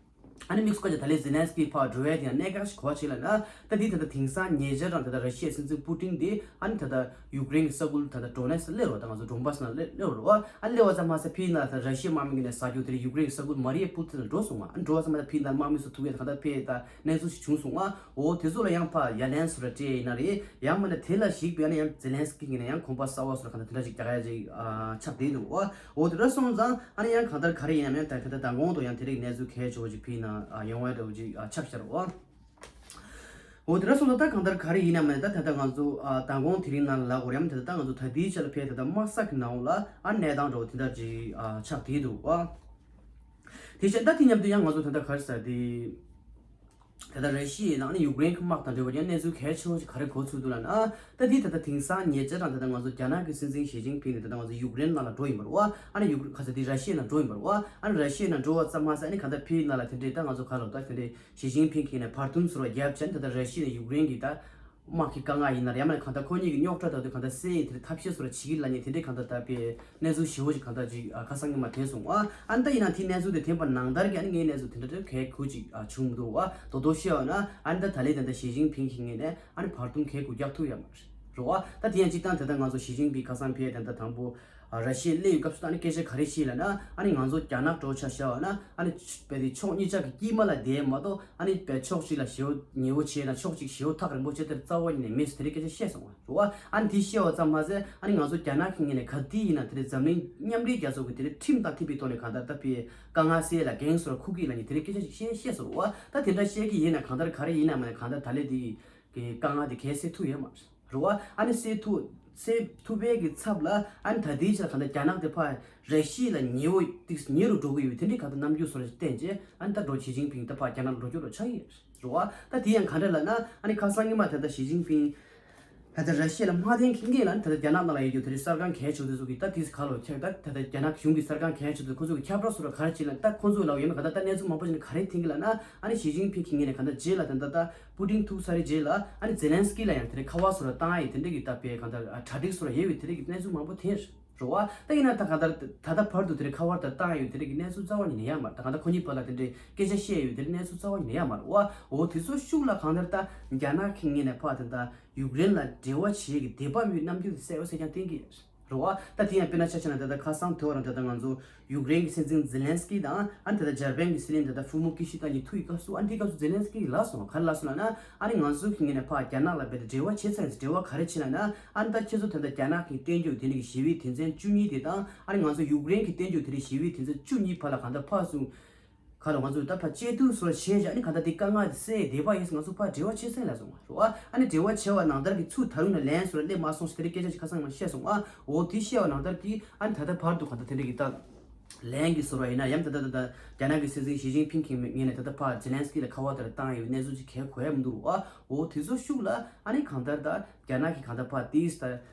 ཨ་ནི་དམིགས་སུ་བཀར་བྱས་ད་ལན་ཛེ་ལན་སི་ཀི་ཕར་འགྲོ་ཡ་དེ་ཡང་གནད་འགག་ཞིག་གོ་བ་ཆེ་ལབ་ན། ད་འདི་ད་ལྟ་དེང་སང་ཉེ་ཆར་རང་ད་ལྟ་ར་ཤི་ཡའི་སྲིད་འཛིན་པུ་ཏིན་དེ་ཨ་ནི་ད་ལྟ་ཡུཀ་རེན་གྱི་ས་ཁུལ་ད་ལྟ་ཌོ་ནེ་སི་སླེབས་རོགས་ད་ང་ཚོ་ཌོན་པ་སི་ནང་སླེབས་སླེབས་རོགས་ཨ་ནི་སླེབས་པ་ཙམ་མ་ཟད་ཕི་ཡི་ནང་ད་ར་ཤི་ཡའི་དམག་མི་གི་ནས་ཟ་རྒྱུ་དེ་རིང་ཡུཀ་རེན་གྱི་ས་ཁུལ་མ་རི་ཡ་པུལ་དེ་ལ་འགྲོ་སོང་ང་། ཨ་ནི་འགྲོ་བ་ཙམ་མ་ཟད་ཕི་ཡི་ནང་དམག་མི་ཚོ་ཐུག་ཡ་ད་ག་ད་ཕེ་ད་གནས་ཚུལ་ཞིག་བྱུང་སོང་ང་། འོ་དེ་ཚོ་ལ་ཡང་ཕར་ཡ་ལན་བཟོ་འདྲ་སྤྲད་ཡིན་ན་རེད། ཡང་མིན་ན་དེ་ལ་གཞིགས་པས་ན་ཡང་ཛེ་ལན་སི་ཀི་གི་ནས་ཡང་གོམ་པ་གསར་བ་བཟོ་འདྲ་ག་ད་དེ་འདྲ་ཞིག་རྒྱག་ཡ་ཅིག་ཨ་ཆགས་བསྡད་འདུག་བ། འོ་དེ་འདྲ་སོང་ཙང་ཨ་ནི་ཡང་གང་ལྟར་ག་རེ་ཡིན་ནམ་ཡང་ད་ད་ད་དང་གོང་དུ་ཡང་དེ་རིགས་གནས་ཚུལ་གལ་ཆེ་བོ་ཅིག་ཕི་ནང་ཡོང་བ་འདྲ་བོ་ཅིག་ཆགས་ཤར་བ། འོ་དེ་འདྲ་སོང་ཙང་ད་གང་ལྟར་ག་རེ་ཡིན་ནམ་ད་ད་ད་ང་ཚོ་དང་གོང་དེ་རིང་ནང་ལ་གོ་རེམ་ད་ད་ང་ཚོ་ད་ལྟའི་ཆ་ལ་ཕེ་ད་ད་དམག་ས་གི་ནང་ལ་ཨ་གནས་སྟངས་འདྲ་བོ་དེ་འདྲ་ཅིག་ཆགས་བསྡད་འདུག་བ། དེ་བྱས་ད་དེ་མཉམ་དུ་ཡང་ང་ཚོ་ད་ད་ག་རེ་ཟེར་དེ། ད་ལྟ་ར་ཤི་ཡའི་ནང་ནས་ཡུཀ་རེན་གྱི་དམག་དང་འབྲེལ་བའི་གནས་ཚུལ་གལ་ཆེ་བོ་ཞིག་ག་རེ་གོ་ཚུལ་འདུག་ལབ་ན། ད་འདི་ད་ལྟ་དེང་སང་ཉེ་ཆར་རང་ད་ལྟ་ང་ཚོ་རྒྱ་ནག་གི་སྲིད་འཛིན་ཞི་ཅིན་ཕིང་ནས་ད་ལྟ་ང་ཚོ་ཡུཀ་རེན་ནང་ལ་འགྲོ་ཡིན་པ་རེད་བ། ཨ་ནི་ཡུཀ་ག་ཚོད་འདི་ར་ཤི་ཡའི་ནང་འགྲོ་ཡིན་པ་རེད་བ། ཨ་ནི་ར་ཤི་ཡའི་ནང་འགྲོ་བ་ཙམ་མ་ཟད་ཨ་ནི་གང་ལྟར་ཕིའི་ནང་ལ་དེ་འདྲའི་ད་ང་ཚོ་ག་ལབ་ད་དེ་འདྲའི་ཞི་ཅིན་ཕིང་གིས་ནས་བར་འདུམ་ཟེར་བ་བརྒྱབ་བྱས་ད་ལྟ་ར་ཤི་ཡ་ནས་ཡུཀ་རེན་གྱི་ད་དམག་གི་དཀའ་ངལ་ཡིན་ན་རེད། ཡང་མིན་ན་གང་ལྟར་ཁོ་གཉིས་ཀྱི་རྙོག་དྲ་དག་དུས་གང་ལྟར་སེལ་ཡས་དེ་འདྲའི་ཐབས་ཤེས་བཟོ་འདྲ་བྱེད་ཀྱི་ལབ་མཁན་དེ་འདྲའི་གང་ལྟར་ད་དཔེ་གནས་ཚུལ་ཞེ་བོ་ཞིག་གང་ལྟར་ཅིག་ཨ་ཁ་སང་ཉི་མ་ཐོན་སོང་ཨ། ཨ་ནི་ད་ཡིན་ན་དེའི་གནས་ཚུལ་དེ་ཐོན་པ་ནང་ལྟར་གྱི་ཨ་ནི་ངའི་གནས་ཚུལ་དེ་འདྲ་དེ་གལ་ཁུར་ཅིག་ཨ་བྱུང་མི་འདུག་བ། རྡོག་རྡོག་བཤད་པ་ན་ཨ་ནི་ད་ད་ལན་དེ་འདྲ་ཞི་ཅིན་ཕིང་གི་ངོས་ནས་ཨ་ནི་བར་འདུམ་གལ་ཁུར་རྒྱག་ཐུབ་ཡ་མ་རེད་རེད་བ། ད་དེ་ཡང་སྤྱིར་བཏང་དེ་ལྟར་ང་ཚོ་ཞི་ཅིན་ཕིང་ཁ་སང་ཕེབས་དེ་འདྲ་དང་པོ་ཨ་ར་ཤི་ཡ་སླེབས་ཡོད་སྐབས་སུ་ད་ཨ་ནི་སྐད་ཆ་ག་རེ་བཤད་ལབ་ན། ཨ་ནི་ང་ཚོ་རྒྱ་ནག་འདྲ་བོ་ཆ་བཞག་པ་ན་ཨ་ནི་དཔེ་དེ་ཕྱོགས་གཉིས་ཆ་གི་དཀྱིལ་མ་ལ་བསྡད་མ་གཏོགས་ཨ་ནི་དཔེ་ཕྱོགས་གཅིག་ལ་ཞེ་བོ་ཉེ་བོ་བྱས་ན་ཕྱོགས་གཅིག་ཞེ་བོ་ཐག་རིང་པོ་བྱས་དེར་རྩ་བ་ཉིད་ནས་མེད་ཟེར་དེ་རིགས་སྐད་ཆ་བཤད་སོང་བ་རེད་བ། ཨ་ནི་དེ་བཤད་པ་ཙམ་མ་ཟད་ཨ་ནི་ང་ཚོ་རྒྱ་ནག་གི་ངོས་ནས་ག་དུས་ཡིན་ན་དེ་རིང་འཛམ་གླིང་མཉམ་འབྲེལ་རྒྱལ་ཚོགས་ཀྱི་དེ་རིང་ཁྲིམས་དང་མཐུན་པའི་ཐོག་ནས་གང་ལྟར་ད་དཔེ་དཀའ་ངལ་སེལ་ལ་འགན་སོར་འཁུར་གྱི་ལབ་ནས་དེ་རིགས་སྐད་ཆ་ཞིག་བཤད་བཤད་སོང་བ། ད་དེ་འདྲ་བཤད་ཀྱི་ཡིན་ན་གང་ལྟར་ག་རེ་ཡིན་ན་མིན་ན་གང་ལྟར་ད་ལན་དེ་གི་གི་དཀའ་ངལ་དེ་གས་སེལ་ཐུབ་ཡོད་མ་རེད། རེད་བ། ཨ་ནི་སེལ་ཐུབ་སེལ་ཐུབ་པའི་གི་ཚབ་ལ་ཨ་ནི་ད་ལྟའི་ཆར་གང་ལྟར་རྒྱ་ནག་དེ་ཕར་ར་ཤི་ཡ་ལ་ཉེ་བོ་ཏིག་ཉེ་རུ་འགྲོ་གི་ཡོད་པའི་དེ་འདྲའི་གང་ལྟར་རྣམ་འགྱུར་བཟོ་འདྲ་ཞིག་བསྟན་རྗེས་ཨ་ནི་ད་འགྲོ་ཞི་ཅིན་ཕིང་ད་ཕར་རྒྱ་ནག་ལ་འགྲོ་རྒྱུ་རུ་ཆགས་ཡོད་རེད་བ། ད་དེ་ཡང་ག་འདྲ་ལབ་ན་ཨ་ནི་ཁ་སང་ཉི་མ་ད་ལྟ་ཞི་ཅིན་ཕིང་ད་ལྟ་ར་ཤི་ཡ་ལ་དམག་དོན་གྱི་ངོས་ལ་ནི་ད་ལྟ་རྒྱ་ནག་ནང་ལ་ཡོད་རྒྱུ་དེ་འདྲའི་གསར་ཁང་གལ་ཆེ་དེ་ཚོ་གི་ད་དེ་ག་ལོ་ཁྱེད་ད་ད་ལྟ་རྒྱ་ནག་གཞུང་གི་གསར་ཁང་གལ་ཆེ་དེ་ཁོ་ཚོ་གི་ཁྱབ་བསྒྲགས་སུ་ར་ག་རེ་བྱས་ན་ད་ཁོ་ཚོ་ལ་ཡོད་ན་ག་ད་ད་གནས་ཚུལ་མང་པོ་ཞིག་ནི་ག་རེ་ཐོན་གི་ལབ་ན་ཨ་ནི་ཞི་ཅིན་ཕིང་གི་ངོས་ནས་ག་ད་རྗེས་ལ་ད་ད་ད། པུ་ཏིན་ཐུག་ཚར་རྗེས་ལ་ཨ་ནི་ཛེ་ལན་སི་ཀི་ལ་ཡང་དེ་འདྲའི་ཁ་པར་སོ་ར་བཏང་ཡ་དེ་འདྲའི་གི་ད་དཔེ་གང་ལྟར་གྲ་སྒྲིག་སོ་ར་ཡོད་པའི་དེ་འདྲའི་གི་གནས་ཚུལ་མང་པོ་ཐོན། རེད་བ། ད་ཡིན་ན་ད་གང་ལྟར་ད་ལྟ་བར་དུ་དེ་རིང་ཁ་པར་དང་བཏང་ཡོད་དེ་རིང་གི་གནས་ཚུལ་རྩ་བ་ཉིད་ནས་ཡོད་མ་རེད། ད་གང་ལྟར་ཁོ་གཉིས་བར་ལ་དེ་འདྲའི་སྐད་ཆ་བཤད་ཡོད་དེ་རིང་གནས་ཚུལ་རྩ་བ་ཉིད་ནས་ཡོད་མ་རེད་བ། འོ་དེ་ཚོ་ཤུགས་ལ་གང་ལྟར་ད་རྒྱ་ནག་གི་ངོས་ནས་ཕར་དེ་ད་ཡུཀ་རེན་ལ་འབྲེལ་བ་བྱེད་ཀྱི་འདོད་པ་མེད་རྣམ་འགྱུར་དེ་གསལ་པོ་གསལ་རྐྱང་བསྟན་གྱི་རེད་བ། ད་དེ་ཡང་དཔེར་ན་ཆ་བཞག་ན་ད་ལྟ་ཁ་སང་དེ་བར་ད་ལྟ་ང་ཚོ་ཡུཀ་རེན་གྱི་སྲིད་འཛིན་ཛེ་ལན་སི་ཀི་དང་ཨ་ནི་ད་ལྟ་འཇར་པན་གྱི་སྲིད་བློན་ད་ལྟ་ཧྥུ་མོ་ཀི་ཤི་ཏ་གཉིས་ཐུག་ཡི་སྐབས་སུ་ཨ་ནི་དེའི་སྐབས་སུ་ཛེ་ལན་སི་ཀི་ལབ་སོང་། ག་རེ་ལབ་སོང་ལབ་ན། ཨ་ནི་ང་ཚོ་གི་ངོས་ནས་ཕར་རྒྱ་ནག་ལ་རྦད་དེ་འབྲེལ་བ་བྱེད་ཚར་ཡིན། འབྲེལ་བ་ག་རེ་བྱེད་ལབ་ན། ཨ་ནི་ད་ཁྱེད་ཚོ་ད་ལྟ་རྒྱ་ནག་གིས་བསྟན་རྒྱུ་དེ་འདྲ་གི་ཞི་བའི་དོན་ཚན་བཅུ་གཉིས་དེ་དང་ཨ་ནི་ང་ཚོ་ཡུཀ་རེན་གྱིས་བསྟན་རྒྱུ་དེ་འདྲ་ཞི་བའི་དོན་ཚན་བཅུ་གཉིས་བར་ལ་གང་ལྟར་ཕར་ཚུར་ག་ལ་ང་ཚོ་ད་ཕར་བཅད་བསྡུར་སོགས་བྱས་བྱས་ཨ་ནི་གང་ལྟར་དེ་དཀའ་ངལ་དེ་སེལ་བསྡད་པ་ཡིན། ང་ཚོ་ཕར་འབྲེལ་བ་བྱེད་ཚར་ལབ་སོང་བ་རེད་བ། ཨ་ནི་འབྲེལ་བ་བྱས་པ་ནང་ལྟར་གྱི་ཚུར་ད་རུང་ནས་ལན་སོགས་སླེབས་མ་སོང་ཞེས་དེ་འདྲའི་སྐད་ཆ་ཞིག་ཁ་སང་ང་བཤད་སོང་བ། འོ་དེ་བཤད་པ་ནང་ལྟར་གྱི་ཨ་ནི་ད་ལྟ་བར་དུ་གང་ལྟར་དེ་འདྲ་གི་ད། ལན་གྱི་ཟུར་བ་ཡིན་ན་ཡང་ད་ལྟ་ད་ལྟ་རྒྱ་ནག་གི་སྲིད་འཛིན་ཞི་ཅིན་ཕིང་གི་ངོས་ནས་ད་ལྟ་ཕར་ཛེ་ལན་སི་ཀི་ལ་ཁ་པར་དེ་འདྲ་བཏང་ཡོད་གནས་ཚུལ་ཅིག་གལ་གོ་ཡ་མི་འདུག་རུ་བ། འོ་དེ་ཚོ་ཤུགས་ལ་ཨ་ནི་གང་ལྟར་ད་རྒྱ་ནག་གི་གང་ལྟར་ཕར་དེས་ད་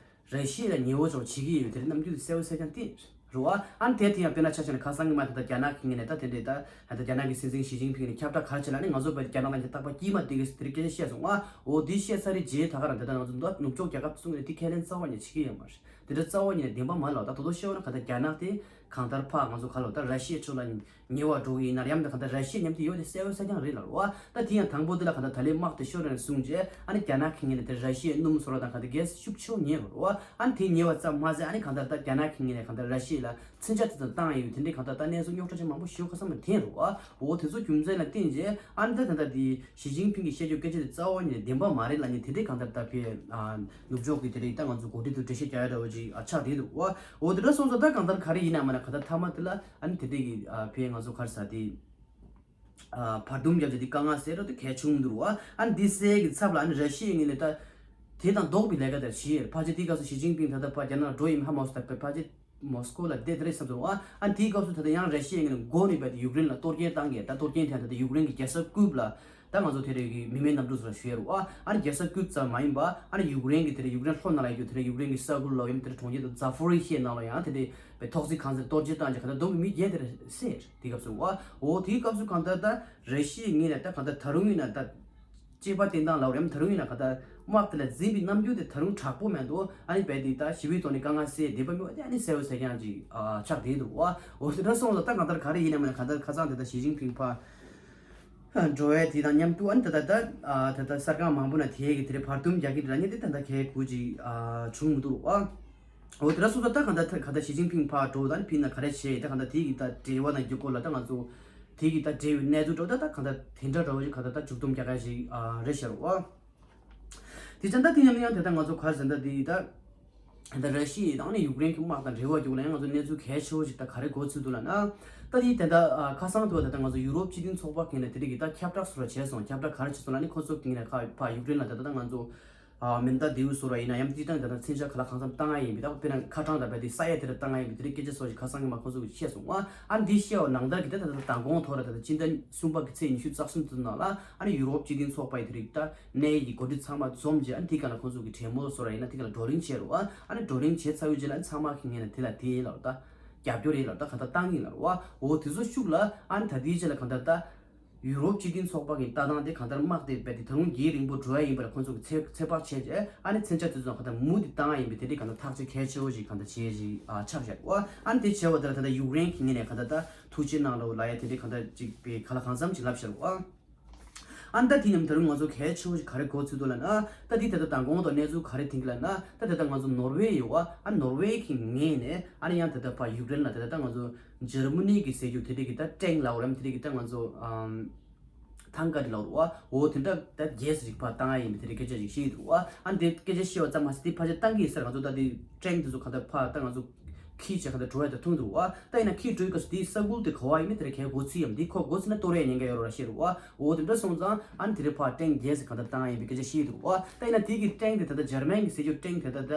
ར་ཤི་ཡ་ལ་ཉེ་བོ་ཅོག་བྱེད་ཀྱི་ཡོད་དེ་རྣམ་འགྱུར་དེ་གསལ་པོ་གསལ་རྐྱང་བསྟན་རུ་བ། ཨ་ནི་དེ་དེ་ཡང་དཔེར་ན་ཆ་བཞག་ན་ཁ་སང་གི་མ་ད་ལྟ་རྒྱ་ནག་གི་ངོས་ནས་ད་དེ་འདྲའི་ད་ད་ལྟ་རྒྱ་ནག་གི་སྲིད་འཛིན་ཞི་ཅིན་ཕིང་ནས་ཁྱབ་བསྒྲགས་ག་རེ་བྱས་ལ་ནི་ང་ཚོ་བས་རྒྱ་ནག་ལ་ཉེ་རྟག་པ་སྐྱིད་མ་དེ་གི་དེ་རིགས་སྐད་ཆ་བཤད་སོང་བ། འོ་དེ་བཤད་ཚར་རེད་རྗེས་ད་ག་རང་ད་ལྟ་ང་ཚོ་འདི་ནུབ་ཕྱོགས་རྒྱལ་ཁབ་གསུམ་ནས་དེ་ཁས་ལེན་རྩ་བ་ཉིད་བྱེད་ཀྱི་ཡོད་མ་རེད། དེ་འདྲ་རྩ་བ་ཉིད་ནས་བདེན་པ་མ་ལོག་ད་དོ་དོ་ཤེས་བ་ན་ག་ད་རྒྱ་ནག་དེ་གང་ལྟར་ཕར་ང་ཚོ་ག་ལོག་ད་ར་ཤི་ཡའི་ཁྲོད་ལ་ཉེ་བར་འགྲོ་གི་ཡིན་ན་ཡང་ད་ག་ད་ར་ཤི་ཡ་མཉམ་དུ་ཡོད་དེ་གསལ་པོ་གསལ་རྐྱང་རེད་ལ་རུ་བ། ད་དེ་ཡང་དང་པོ་དེ་ལ་ག་ད་ད་ལན་དམག་དེ་ཤོར་ནས་བཟུང་རྗེས་ཨ་ནི་རྒྱ་ནག་གི་ངོས་ནས་དེ་ར་ཤི་ཡའི་སྣུམ་སོགས་ལ་དང་ག་ད་གས་ཤུགས་ཆེ་བོ་ཉེ་རུ་རུ་བ། ཨ་ནི་དེ་ཉེ་བ་ཙམ་མ་ཟད་ཨ་ནི་ག་ད་ད་རྒྱ་ནག་གི་ངོས་ནས་ག་ད་ར་ཤི་ཡ་ལ་མཚོན་ཆ་དེ་ཚོ་བཏང་ཡོད་དེ་འདྲའི་ག་ད་ད་གནས་ཚུལ་རྙོག་དྲ་ཆེ་མང་པོ་ཞིག་ཁ་སང་མ་འཐེན་རུ་བ། འོ་དེ་ཚོ་རྒྱུ་མཚན་ལ་བརྟེན་རྗེས་ཨ་ནི་ད་ད་ད་དེ་ཞི་ཅིན་ཕིང་གིས་བཤད་རྒྱུ་སྐད་ཆ་དེ་རྩ་བ་ཉིད་ནས་བདེན་པ་མ་རེད་ལབ་ནས་དེ་འདྲའི་གང་ལྟར་ད་ཕེ་ཨ། ནུབ་ཕྱོགས་ཀྱི་དེ་རིགས་ད་ང་ཚོ་འགོ་ཁྲིད་དུ་འགྲེལ་བཤད་རྒྱག་ཡ་འདྲ་བོ་ཅིག་ཨ་ཆགས་བསྡད་འདུག་བ། འོ་དེ་འདྲ་སོང་ཙང་ད་གང་ལྟར་ག་རེ་ཡིན་ན་མ་ན་ག་ད་མཐའ་མ་དེ་ལ་ཨ་ནི་དེ་འདྲས་ཀྱི་ཨ་ཕེ་ང་ཚོ་ག་རེ་ཟ་དེ་ཨ་བར་འདུམ་རྒྱབ་བྱས་དེ་དཀའ་ངལ་སེལ་རོགས་དེ་གལ་ཆུང་མི་འདུག་བ། ཨ་ནི་འདི་སེལ་གྱི་ཚབ་ལ་ཨ་ནི་ར་ཤི་ཡའི་ངོས་ནས་ད་དེ་དང་ལྡོག་པའི་ལས་ཀ་དེ་བྱས་ཕལ་ཆེར་དེའི་སྐབས་སུ་ཞི་ཅིན་ཕིང་ད་ལྟ་ཕར་རྒྱ་ནག་འགྲོ་ཡིན་ཧ་མ་སོང་ད་ཕལ་ཆེར། མོ་སི་ཀོ་ལ་བསྡད་དེ་རེད་བསམ་སོང་ཨ། ཨ་དེའི་སྐབས་སུ་ད་ལྟ་ཡང་ར་ཤི་ཡའི་ངོས་ནས་འགོ་ནས་བས་ཏེ་ཡུཀ་རེན་ལ་གཏོར་སྐྱོན་བཏང་གི་ད་གཏོར་སྐྱོན་དེ་ད་ལྟ་ཡུཀ་རེན་གྱི་རྒྱལ་ས་ཀུབ་ལ་ད་ང་ཚོ་དེ་རེད་གི་མི་མེད་གནམ་གྲུ་ཟེར་ཞུ་ཡ་རུ་ཨ། ཨ་ནི་རྒྱལ་ས་ཀུབ་ཙམ་མ་ཡིན་པ་ཨ་ནི་ཡུཀ་རེན་གྱི་དེ་རེད་ཡུཀ་རེན་ལྷོ་ནང་ལ་ཡོད་རྒྱུ་དེ་རེད་ཡུཀ་རེན་གྱི་ས་ཁུལ་ལ་ཡོད་དེ་རེད་གྲོང་ཁྱེར་དང་ཛ་ཕོ་རི་ཤི་ཡ་ནང་ལ་ཡང་དེ་རེད་བས་ཐོག་བརྩེགས་ཁང་ཚན་གཏོར་སྐྱོན་བཏང་རྗེས་ག་ད་བསྡོམས་གི་མི་བརྒྱད་དེ་རེད་སེ་རེད་དེ་སྐབས་སུ་ཨ། འོ་དེའི་སྐབས་སུ་གང་ལྟར་ད་ར་ཤི་ཡའི་ངོས་ནས་ད་གང་ལྟར་ད་རུང་ཡིན་ན་ད། སྤྱོད་པ་བསྟེན་སྟངས་ལ་རེམ་ད་རུང་ཡིན་ན་ག་ད་དམག་དེ་ལ་འཛིན་པའི་རྣམ་འགྱུར་དེ་ད་རུང་དྲག་པོ་མེད་འདུག་ཨ་ནི་བས་དེ་ད་ཞི་བའི་ཐོག་ནས་དཀའ་ངལ་སེལ་བདེ་པོ་མེད་པ་དེ་ཨ་ནི་གསལ་བོ་གསལ་རྐྱང་ཅིག་ཨ་ཆགས་བསྡད་འདུག་བ། འོ་དེ་འདྲ་སོང་ཙང་ད་གང་ལྟར་ག་རེ་ཡིན་ནའི་མ་ནའི་གང་ལྟར་ཁ་སང་དེ་ད་ཞི་ཅིན་ཕིང་ཕར་འགྲོ་བའི་དེ་དང་མཉམ་དུ་ཨ་ནི་ད་ད་ད་ཨ་ད་ད་གསར་ཁང་མང་པོ་ན་དེ་གི་དེ་རེད་བར་འདུམ་རྒྱག་གི་རེད་ལབ་མཁན་དེ་ད་ད་གལ་དགོས་ཅིག་ཨ་བྱུང་མི་འདུག་བ། འོ་དེ་འདྲ་སོང་ཙང་ད་གང་ལྟར་གང་ལྟར་ཞི་ཅིན་ཕིང་ཕར་འགྲོ་ད་ནི་ཕིན་ན་ག་རེ་བྱས་ད་གང་ལྟར་དེ་གི་ད་འབྲེལ་བ་ནང་རྒྱུ་སྐོར་ལ་ད་ང་ཚོ་དེ་གི་ད་འབྲེལ་བའི་གནས་ཚུལ་འགྲོ་ད་ད་གང་ལྟར་དེ་འདྲ་འདྲ་བོ་ཞིག་གང་ལྟར་ད་མཇུག་སྡོམ་རྒྱག་ཡ་ཞིག་ཨ་རེད་ཤག་རོ། དེ་ཙང་ད་དེ་ཡང་ཡང་དེ་ལྟར་ང་ཚོ་ག་རེ་ཟེར་ན་དེ་ད་ད་ར་ཤི་ཡ་དང་ནི་ཡུཀ་རེན་གྱི་དམག་དང་འབྲེལ་བ་རྒྱུགས་ལ་ཡང་ང་ཚོ་གནས་ཚུལ་གལ་ཆེ་བོ་ཞིག་ད་ག་རེ་གོ་ཚུལ་འདུག་ལབ་ན། ད་དེ་དེ་ད་ཁ་སང་དུ་ད་ད་ང་ཚོ་ཡུ་རོབ་སྤྱི་མཐུན་ཚོགས་པ་གིས་ནས་དེ་རིགས་ཀྱི་ད་ཁྱབ་བསྒྲགས་སོགས་བྱས་སོང་། ཁྱབ་བསྒྲགས་ག་རེ་བྱས་སོང་ལབ་ནི་ཁོ་ཚོ་གིས་ནས་ཁ་ཕ་ཡུཀ་རེན་ལ་ད་ད་ད་ང་ཚོ་མེ་མདའ་མདེའུ་བཟོ་ར་ཡིན་ན་ཡང་དེ་དང་ད་ད་མཚོན་ཆ་ག་ལ་གང་འཚམ་བཏང་ཡ་ཡིན་པའི་ད་དཔེར་ན་ཁ་གྲངས་ད་བས་དེ་ས་ཡ་དེ་ར་བཏང་ཡ་ཡིན་པའི་དེ་རིགས་སྐད་ཆ་སོགས་ཞིག་ཁ་སང་གི་མ་ཁོ་ཚོ་གིས་བཤད་སོང་བ། ཨ་འདི་བཤད་བ་ནང་ལྟར་གྱི་ད་ད་ད་མདང་དགོང་ཐོག་ར་ད་ད་སྤྱི་ཟླ་གསུམ་པ་གི་ཚེས་ཉི་ཤུ་རྩ་གསུམ་དུ་ནང་ལ་ཨ་ནི་ཡུ་རོབ་སྤྱི་མཐུན་ཚོགས་པ་ཡི་དེ་རིགས་ད། གནས་ཡིག་གི་འགོ་ཁྲིད་ཚང་མ་འཛོམས་རྗེས་ཨ་ནི་དེ་ག་ལ་ཁོང་ཚོ་གི་གྲོས་མོལ་བཟོ་ར་ཡིན་ན་དེ་ག་ལ་བགྲོ་གླེང་བྱས་རུ་ཨ། ཨ་ནི་བགྲོ་གླེང་བྱས་ཚར་བའི་རྗེས་ལ་ཨ་ནི་ཚང་མ་གི་ངོས་ནས་དེ་ལ་དེ་ཡིན་ལ་རུ་ད་རྒྱབ་སྐྱོར་ཡིན་ལ་རུ་ད་ག་ད་བཏང་ཡིན་ལ་རུ་ཨ། འོ་དེ་ཚོ་ཤུགས་ལ་ཨ་ནི་ད་དེའི་རྗེས་ལ་ག་ད་ད་ཡུ་རོབ་སྤྱི་མཐུན་ཚོགས་པ་གི་ལྟ་སྟངས་དེ་ག་ད་དམག་དེ་རྦད་དེ་ད་རུང་རྒྱས་རིང་པོ་འགྲོ་ཡ་ཡིན་པ་ལ་ཁོང་ཚོ་གི་ཚོད་ཚོད་དཔག་བྱས་རྗེས་ཨ་ནི་མཚོན་ཆ་དེ་ཚོ་ག་ད་མུ་མཐུད་བཏང་ཡ་ཡིན་པའི་དེ་འདྲའི་ག་ད་ཐག་གཅོད་གལ་ཆེ་བོ་ཞིག་ག་ད་བྱས་ཞིག་ཨ་ཆགས་བཞག་རུ་ཨ། ཨ་ནི་དེ་བྱས་པ་དེ་ལ་ད་ད་ཡུཀ་རེན་གི་ངོས་ནས་ག་ད་ད་ཐུགས་རྗེ་གནང་ལ་རུ་ལ་ཡ་དེ་འདྲའི་ག་ད་ཅིག་པའི་ག་ལ་གང་འཚམ་ཅིག་ལབ་བཞག་རུ་ཨ། ཨ་ནི་ད་དེ་མཉམ་ད་རུང་ང་ཚོ་གལ་ཆེ་བོ་ཞིག་ག་རེ་གོ་ཚུལ་འདུག་ལབ་ན། ད་དེ་ད་ལྟ་མདང་དགོང་དང་གནས་ཚུལ་ག་རེ་ཐོན་གི་ལབ་ན། ད་ད་ལྟ་ང་ཚོ་ནོར་ཝེ་ཡོད་བ། ཨ་ནོར་ཝེ་གི་ངོས་ནས་ཨ་ནི་ཡང་ད་ལྟ་ཕར་ཡུཀ་རེན་ལ་ད་ལྟ་ད་ང་ཚོ་འཇར་མ་ནི་གི་ཟེར་རྒྱུ་དེ་འདྲ་གི་ད་ཊེང་ལབ་རམ་དེ་འདྲ་གི་ད་ང་ཚོ་ཨམ་ཐང་ཀ་དེ་ལབ་རུ་བ། འོ་དེ་འདྲ་ད་རྒྱས་སུ་ཞིག་ཕར་བཏང་ཡ་ཡིན་པའི་དེ་འདྲ་སྐད་ཆ་ཞིག་བཤད་ཀྱི་འདུག་བ། ཨ་ནི་དེ་སྐད་ཆ་བཤད་པ་ཙམ་མ་ཟད་དེ་ཕལ་ཆེར་བཏང་གི་ཡིན་ས་རེད། ང་ཚོ་ད་དེ་ཊེང་དེ་ཚོ་ག་ད་ཕར་ད་ང་ཚོ་ཁྱི་བྱས་ག་ད་འགྲོ་ཡ་ད་མཐོང་འདུག་བ། ད་ཡིན་ན་ཁྱི་འགྲོ་ཡི་སྐབས་སུ་དེའི་ས་ཁུལ་དེ་ག་བ་ཡིན་མིན་དེ་ར་གལ་གོ་ཚུལ་ཡང་འདི་ཁོ་གོ་ཚུལ་ན་གཏོར་ཡ་ཉེན་ཁ་ཡོད་ར་བཤད་རུ་བ། འོ་དེ་འདྲ་སོང་ཙང་ཨ་ནི་དེ་རེ་ཕར་ཊེང་རྒྱས་སུ་ག་ད་བཏང་ཡ་ཡིན་པའི་སྐད་ཆ་བཤད་འདུག་བ། ད་ཡིན་ན་དེ་གི་ཊེང་དེ་ད་ད་འཇར་མན་གི་ཟེར་རྒྱུ་ཊེང་དེ་ད་ད་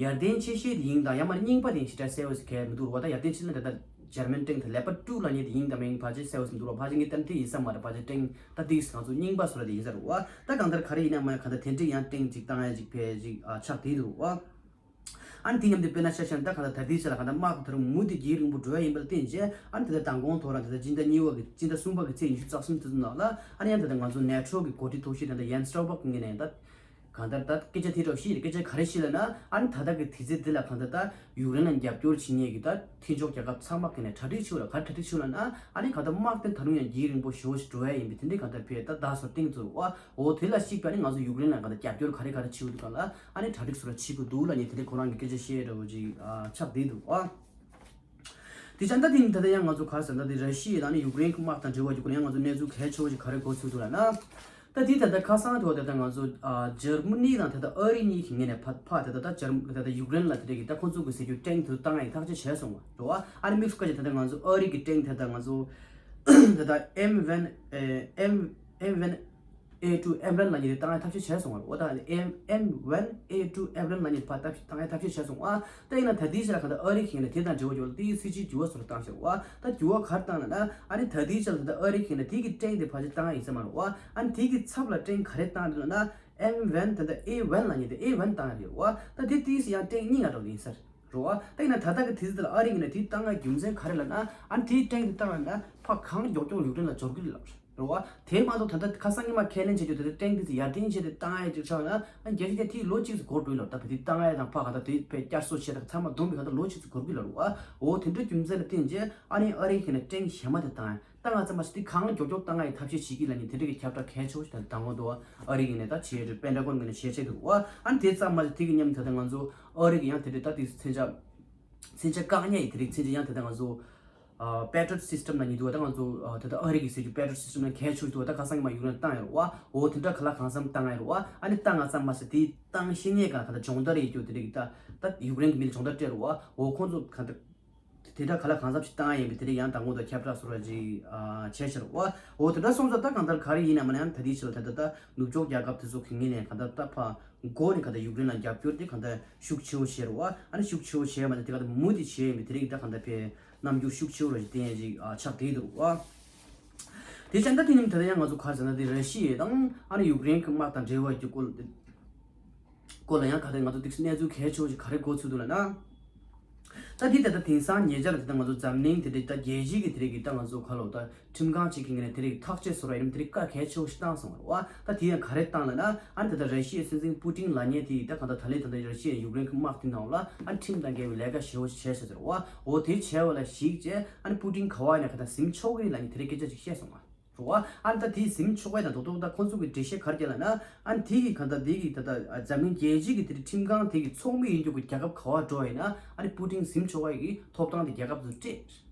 ཡར་ལྡན་ཆེ་ཤོས་དེ་ཡིན་དང་ཡང་མ་རྙིང་པ་དེ་ཞེ་དྲག་གསལ་བོ་ཞིག་གལ་མི་འདུག་རུ་བ། ད་ཡར་ལྡན་ཆེ་ན་ད་ད་འཇར་མན་ཊེང་དེ་ལེ་པར་ཊུ་ལབ་མཁན་དེ་ཡིན་དང་མིན་ཕལ་ཆེར་གསལ་བོ་ཞིག་མི་འདུག་རུ་བ། ཕལ་ཆེར་ངས་བལྟས་དེ་ཡིན་ས་མ་རེད། ཕལ་ཆེར་ཊེང་ད་དེ་ང་ཚོ་རྙིང་པ་སོ་ར་དེ་ཡིན་ས་རུ་བ། ད་གང་ལྟར་ག་རེ་ཡིན་ན་མ་གང་ལྟར་དེ་འདྲའི་ཡང་ཊེང་ཅིག་བཏང་ཡ་ཅིག་ཕལ་ཅིག་ཨ་ཆགས་བསྡད་འདུག་རུ་བ། ཨ་ནི་དེ་མཉམ་དུ་དཔེར་ན་ཆ་བཞག་ན་ད་གང་ལྟར་ད་ལྟའི་ཆ་ལ་གང་ལྟར་དམག་གི་ད་རུང་མུ་མཐུད་རྒྱས་རིང་པོ་འགྲོ་ཡ་ཡིན་པ་ལ་བརྟེན་བྱས་ཨ་ནི་ད་ལྟ་མདང་དགོང་ཐོག་རང་ད་ལྟ་སྤྱི་ཟླ་གཉིས་པ་གི་སྤྱི་ཟླ་གསུམ་པ་གི་ཚེས་ཉི་ཤུ་རྩ་གསུམ་དེ་ཚོ་ནང་ལ་ཨ་ནི་ཡང་ད་ལྟ་ང་ཚོ་ནེ་ཊོ་གི་འགོ་ཁྲིད་ཐོག་ཤོས་ད་ལྟ་ཡན་སི་སི་ཊོལ་ཊེན་བར་གི་ངོས་ནས་ད་ གང་ལྟར་ད་སྐད་ཆ་དེ་འདྲ་བཤད་སྐད་ཆ་ག་རེ་བཤད་ལབ་ན། ཨ་ནི་ད་ལྟ་གི་དུས་ཚོད་འདི་ལ་གང་ལྟར་ད་ཡུཀ་རེན་ལ་རྒྱབ་སྐྱོར་བྱེད་མཁན་གྱི་ད་མཐུན་ཕྱོགས་རྒྱལ་ཁབ་ཚང་མ་གི་ནས་གྲ་སྒྲིག་བྱེད་དགོས་ལ། ག་རེ་གྲ་སྒྲིག་བྱེད་དགོས་ལབ་ན། ཨ་ནི་གང་ལྟར་དམག་དེ་ད་རུང་ཡང་རྒྱུན་རིང་པོ་ཞེ་པོ་ཞིག་འགྲོ་ཡ་ཡིན་པས། དེ་འདྲའི་གང་ལྟར་ཕེ་ད་ད་སོ་ཏིང་ཚོ་བ་འོ་དེ་ལ་གཞིགས་པ་ནི་ང་ཚོ་ཡུཀ་རེན་ལ་གང་ལྟར་རྒྱབ་སྐྱོར་ག་རེ་ག་རེ་བྱེད་དགོས་འདུག་ག་ལ། ཨ་ནི་གྲ་སྒྲིག་ཚོ་ལ་བྱེད་དགོས་འདུག་ལབ་ནས་དེ་འདྲའི་ཁོ་རང་གི་སྐད་ཆ་བཤད་འདྲ་བོ་ཅིག་ཨ་ཆགས་བསྡད་འདུག་བ། དེ་ཙང་ད་དེ་ནི་ད་ལྟ་ཡང་ང་ཚོ་ག་རེ་ཟེར་ན། ད་དེ་ར་ཤི་ཡ་དང་ནི་ཡུཀ་རེན་གྱི་དམག་དང་འབྲེལ་བ་ཡོད་པ་ཡང་ང་ཚོ་གནས་ཚུལ་གལ་ཆེ་བོ་ཞིག་ག་རེ་གོ་ཚུལ་འདུག་ལབ་ན། ད་དེ་ད་ལྟ་ཁ་སང་དུ་ད་ལྟ་ང་ཚོ་ཨ་འཇར་མ་ནི་དང་ད་ལྟ་ཨ་རི་གཉིས་ཀྱི་ངོས་ནས་ཕ་ཕ་ད་ལྟ་ད་འཇར་ད་ལྟ་ཡུཀ་རེན་ལ་དེ་འདྲ་གི་ད་ཁོང་ཚོ་གི་ཟེར་རྒྱུ་ཊེང་དེ་ཚོ་བཏང་ཡ་ཐག་གཅོད་བྱས་སོང་བ་རེད་བ། ཨ་ནི་དམིགས་སུ་བཀར་བྱས་ད་ལྟ་ང་ཚོ་ཨ་རི་གི་ཊེང་ད་ལྟ་ང་ཚོ་ད་ལྟ་ཨེམ་ཝན་ཨེ་ཨེམ་ཨེམ་ཝན་ཨེ་ཊུ་ཨེབ་རམ་ལབ་མཁན་དེ་བཏང་ཡ་ཐབས་ཤེས་བྱས་སོང་བ་རེད། འོ་ད་ཨེམ་ཨེམ་ཝན་ཨེ་ཊུ་ཨེབ་རམ་ལབ་མཁན་དེ་ཕར་བཏང་ཡ་ཐབས་ཤེས་བྱས་སོང་ཨ། ད་ཡིན་ན་ད་ལྟའི་ཆ་ལ་གང་ལྟར་ཨ་རི་གིས་ནི་དེ་དང་འབྲེལ་བ་ཡོད་ལ་དེའི་སྲིད་ཇུས་འགྱུར་བ་སོགས་བཏང་ཤག་བ། ད་འགྱུར་བ་ག་རེ་བཏང་ལབ་ན། ཨ་ནི་ད་ལྟའི་ཆ་ལ་ད་ལྟ་ཨ་རི་གིས་ནི་དེ་གི་ཊེང་དེ་ཕར་ཕྱིར་བཏང་ཡ་ཡིན་ས་མ་རེད་བ། ཨ་ནི་དེ་གི་ཚབ་ལ་ཊེང་ག་རེ་བཏང་རེད་ལབ་ན། ཨེམ་ཝན་ད་ལྟ་ཨེ་ཝན་ལབ་མཁན་དེ་ཨེ་ཝན་བཏང་ཡ་རེད་བ། ད་དེ་ཏིས་ཡང་ཊེང་གཉིས་ང་འགྲོ་གི་ཡིན་ས་རེད་བ། ད་ཡིན་ན་ད་ལྟ་གི་དུས་ཚོད་ལ་ཨ་རི་གིས་ནི་དེ་བཏང་ཡ་རྒྱུ་མཚན་ག་རེ་ལབ་ན། ཨ་ནི་དེའི་ཊེང་དེ་བཏང་ཡ་ན་ཕར་གང་མགྱོགས་མགྱོགས་ཡུཀ་རེན་ལ་འབྱོར་གི་རེད་ལབ་རེད། རེད་བ། དེ་མ་གཏོགས་ད་ལྟ་ཁ་སང་ཉི་མ་ཁས་ལེན་བྱེད་རྒྱུ་དེ་ལྟར་ཊེང་དེ་ཚོ་ཡར་འཐེན་བྱས་ཏེ་བཏང་ཡ་ཅིག་ཆགས་ན། ཨ་རྒྱལ་སྤྱི་དེ་དེའི་ལོ་གཅིག་ཙམ་འགོར་འགྲོ་ཡི་ལབ། ད་བོད་དེ་བཏང་ཡ་དང་ཕར་ག་ད་དེ་བས་བསྐྱར་གསོ་བྱས་དང་ཚང་མ་བསྡོམས་པའི་ག་ད་ལོ་གཅིག་ཙམ་འགོར་གི་ལབ་རེད་བ། འོ་དེ་འདྲ་རྒྱུ་མཚན་ལ་བརྟེན་བྱས་ཨ་ནི་ཨ་རི་གིས་ནི་ཊེང་གཞན་མ་དེ་བཏང་ཡ། ད་ང་ཚང་མ་ཞིག་དེ་གང་མགྱོགས་མགྱོགས་བཏང་ཡ་ཡི་ཐབས་ཤེས་བྱེད་ཀྱི་ལབ་མཁན་དེ་འདྲ་གི་ཁྱབ་བསྒྲགས་གལ་ཆེ་བོ་ཞིག་ད་ལྟ་མདང་དགོང་དུ་ཨ་རི་གིས་ནི་ད་བྱས་རེད། པེན་ཊ་གོན་གིས་ནི་བྱས་བྱས་འདུག་བ། ཨ་ནི་དེ་ཙམ་མ་ཞིག་དེ་གི་མཉམ་དུ་ད་ལྟ་ང་ཚོ་ཨ་རི་གིས་ཡང་དེ་འདྲ་ད་དེ་མཚོན་ཆ་མཚོན་ཆ་བཀག་ཉར་ཡི་དེ་རིགས་མཚོན་ཆ་ཡང་དེ་ལྟ་ང་ཚོ་ཨ་པེ་ཊི་རི་ཡོཊ་སིས་ཊམ་ལབ་མཁན་འདུག་བ། ད་ང་ཚོ་ཨ་དེ་ལྟ་ཨ་རི་གིས་ཟེར་རྒྱུ་པེ་ཊི་རི་ཡོཊ་སིས་ཊམ་ལ་གལ་ཆེ་བོ་འདུག་བ། ད་ཁ་སང་ཉི་མ་ཡུཀ་རེན་བཏང་ཡོད་རེད་བ། འོ་དེ་འདྲ་ག་ལ་གང་འཚམ་བཏང་ཡོད་རེད་བ། ཨ་ནི་བཏང་ང་ཙམ་མ་ཟད་དེ་བཏང་ཤེས་ཉེས་གང་ག་ད་སྦྱོང་བརྡར་ཡོད་རྒྱུ་དེ་རིགས་ད་ད་ཡུཀ་རེན་གྱི་མི་ལ་སྦྱོང་བརྡར་སྤྲད་རེད་བ། འོ་ཁོང་ཚོ་གང་ད་དེ་འདྲ་ག་ལ་གང་འཚམ་ཞིག་བཏང་ཡ་ཡིན་པས། དེ་རིགས་ཡང་དང་པོ་དང་ཁྱབ་བསྒྲགས་སོགས་ར་ཅིག་ཨ་བྱས་ཕྱིར་བ། འོ་དེ་འདྲ་སོང་ཙང་ད་གང་ལྟར་ག་རེ་ཡིན་ན་མ་ན་ཡང་ད་དེའི་ཕྱིར་ལ་ད་ད་ད་ནུབ་ཕྱོགས་རྒྱལ་ཁབ་དེ་ཚོ་གི་ངོས་ནས་གང་ལྟར་ད་ཕར་མགོ་ནས་གང་ལྟར་ཡུཀ་རེན་ལ་རྒྱབ་སྐྱོར་དེ་གང་ལྟར་ཤུགས་ཆེ་བོ་བྱས་རེད་བ། ཨ་ནི་ཤུགས་ཆེ་བོ་བྱས་མ་ཚད་དེ་གང་ལྟར་མུ་མཐུད་བྱས་ཡིན་པས། དེ་རིགས་ད་གང་ལྟར་ཕར་རྣམ་འགྱུར་ཤུགས་ཆེ་བོ་ར་ཅིག་བསྟན་ཡ་ཅིག་ཨ་ཆགས་བསྡད་འདུག་བ། དེ་བྱས་ད་དེ་ནི་ད་ལྟ་ཡང་ང་ཚོ་ག་རེ་ཟེར་ན། དེ་ར་ཤི་ཡ་དང་ཨ་ནི་ཡུཀ་རེན་གྱི་དམག་དང་འབྲེལ་བ་ཡོད་རྒྱུ་སྐོར་སྐོར་ལ་ཡང་ག་རེ་ང་ཚོ་ཏིག་གནས་ཚུལ་གལ་ཆེ་བོ་ཞིག་ག་རེ་གོ་ཚུལ་འདུག་ལབ་ན། ད་དེ་ད་ལྟ་དེང་སང་ཉེ་ཆར་དེ་ད་ང་ཚོ་འཛམ་གླིང་དེ་འདྲའི་ད་རྒྱལ་སྤྱི་གི་དེ་རིགས་ད་ང་ཚོ་ག་ལོ་ད་ཁྲིམས་ཁང་གཅིག་གི་ངོས་ནས་དེ་རིགས་ཐག་གཅོད་བཟོ་ར་ཡིན་ན་དེ་རིགས་བཀའ་གལ་ཆེ་བོ་ཞིག་བཏང་སོང་བ་རེད་བ། ད་དེ་ཡང་ག་རེ་བཏང་ལབ་ན། ཨ་ནི་ད་ལྟ་ར་ཤི་ཡའི་སྲིད་འཛིན་པུ་ཏིན་ལབ་མཁན་དེ་ད་གང་ལྟར་ད་ལན་ད་ལྟ་ར་ཤི་ཡའི་ཡུཀ་རེན་གྱི་དམག་དེ་ནང་ལ་ཨ་ཁྲིམས་དང་འགལ་བའི་ལས་ཀ་ཞེ་བོ་ཞིག་བྱས་ཟེར་བ། འོ་དེ་བྱས་པ་ལ་གཞིགས་བྱས་ཨ་ནི་པུ་ཏིན་ག་བ་ཡིན་ན་གང་ལྟར་ཟིན་ཆོག་གི་རེད་ལབ་མཁན་དེ་རིགས་སྐད་ཆ་ཅིག་བཤད་སོང་བ། རེད་བ། ཨ་ནི་ད་དེ་ཟིན་ཆོག་པའི་དང་རྡོག་རྡོག་ད་ཁོང་ཚོ་གི་འགྲེལ་བཤད་ག་རེ་བརྒྱབ་ལབ་ན། ཨ་ནི་དེ་གི་གང་ལྟར་དེ་གི་ད་ལྟ་འཛམ་གླིང་རྒྱལ་སྤྱི་གི་དེ་རིགས་ཁྲིམས་ཁང་དེ་གི་ཚོགས་མི་ཡིན་རྒྱུ་གི་རྒྱལ་ཁབ་ག་བ་འགྲོ་བ་ཡིན་ན། ཨ་ནི་པུ་ཏིན་ཟིན་ཆོག་པ་གི་ཐོབ་ཐང་དེ་རྒྱལ་ཁབ་ཚོ་སྤྲད། རེད་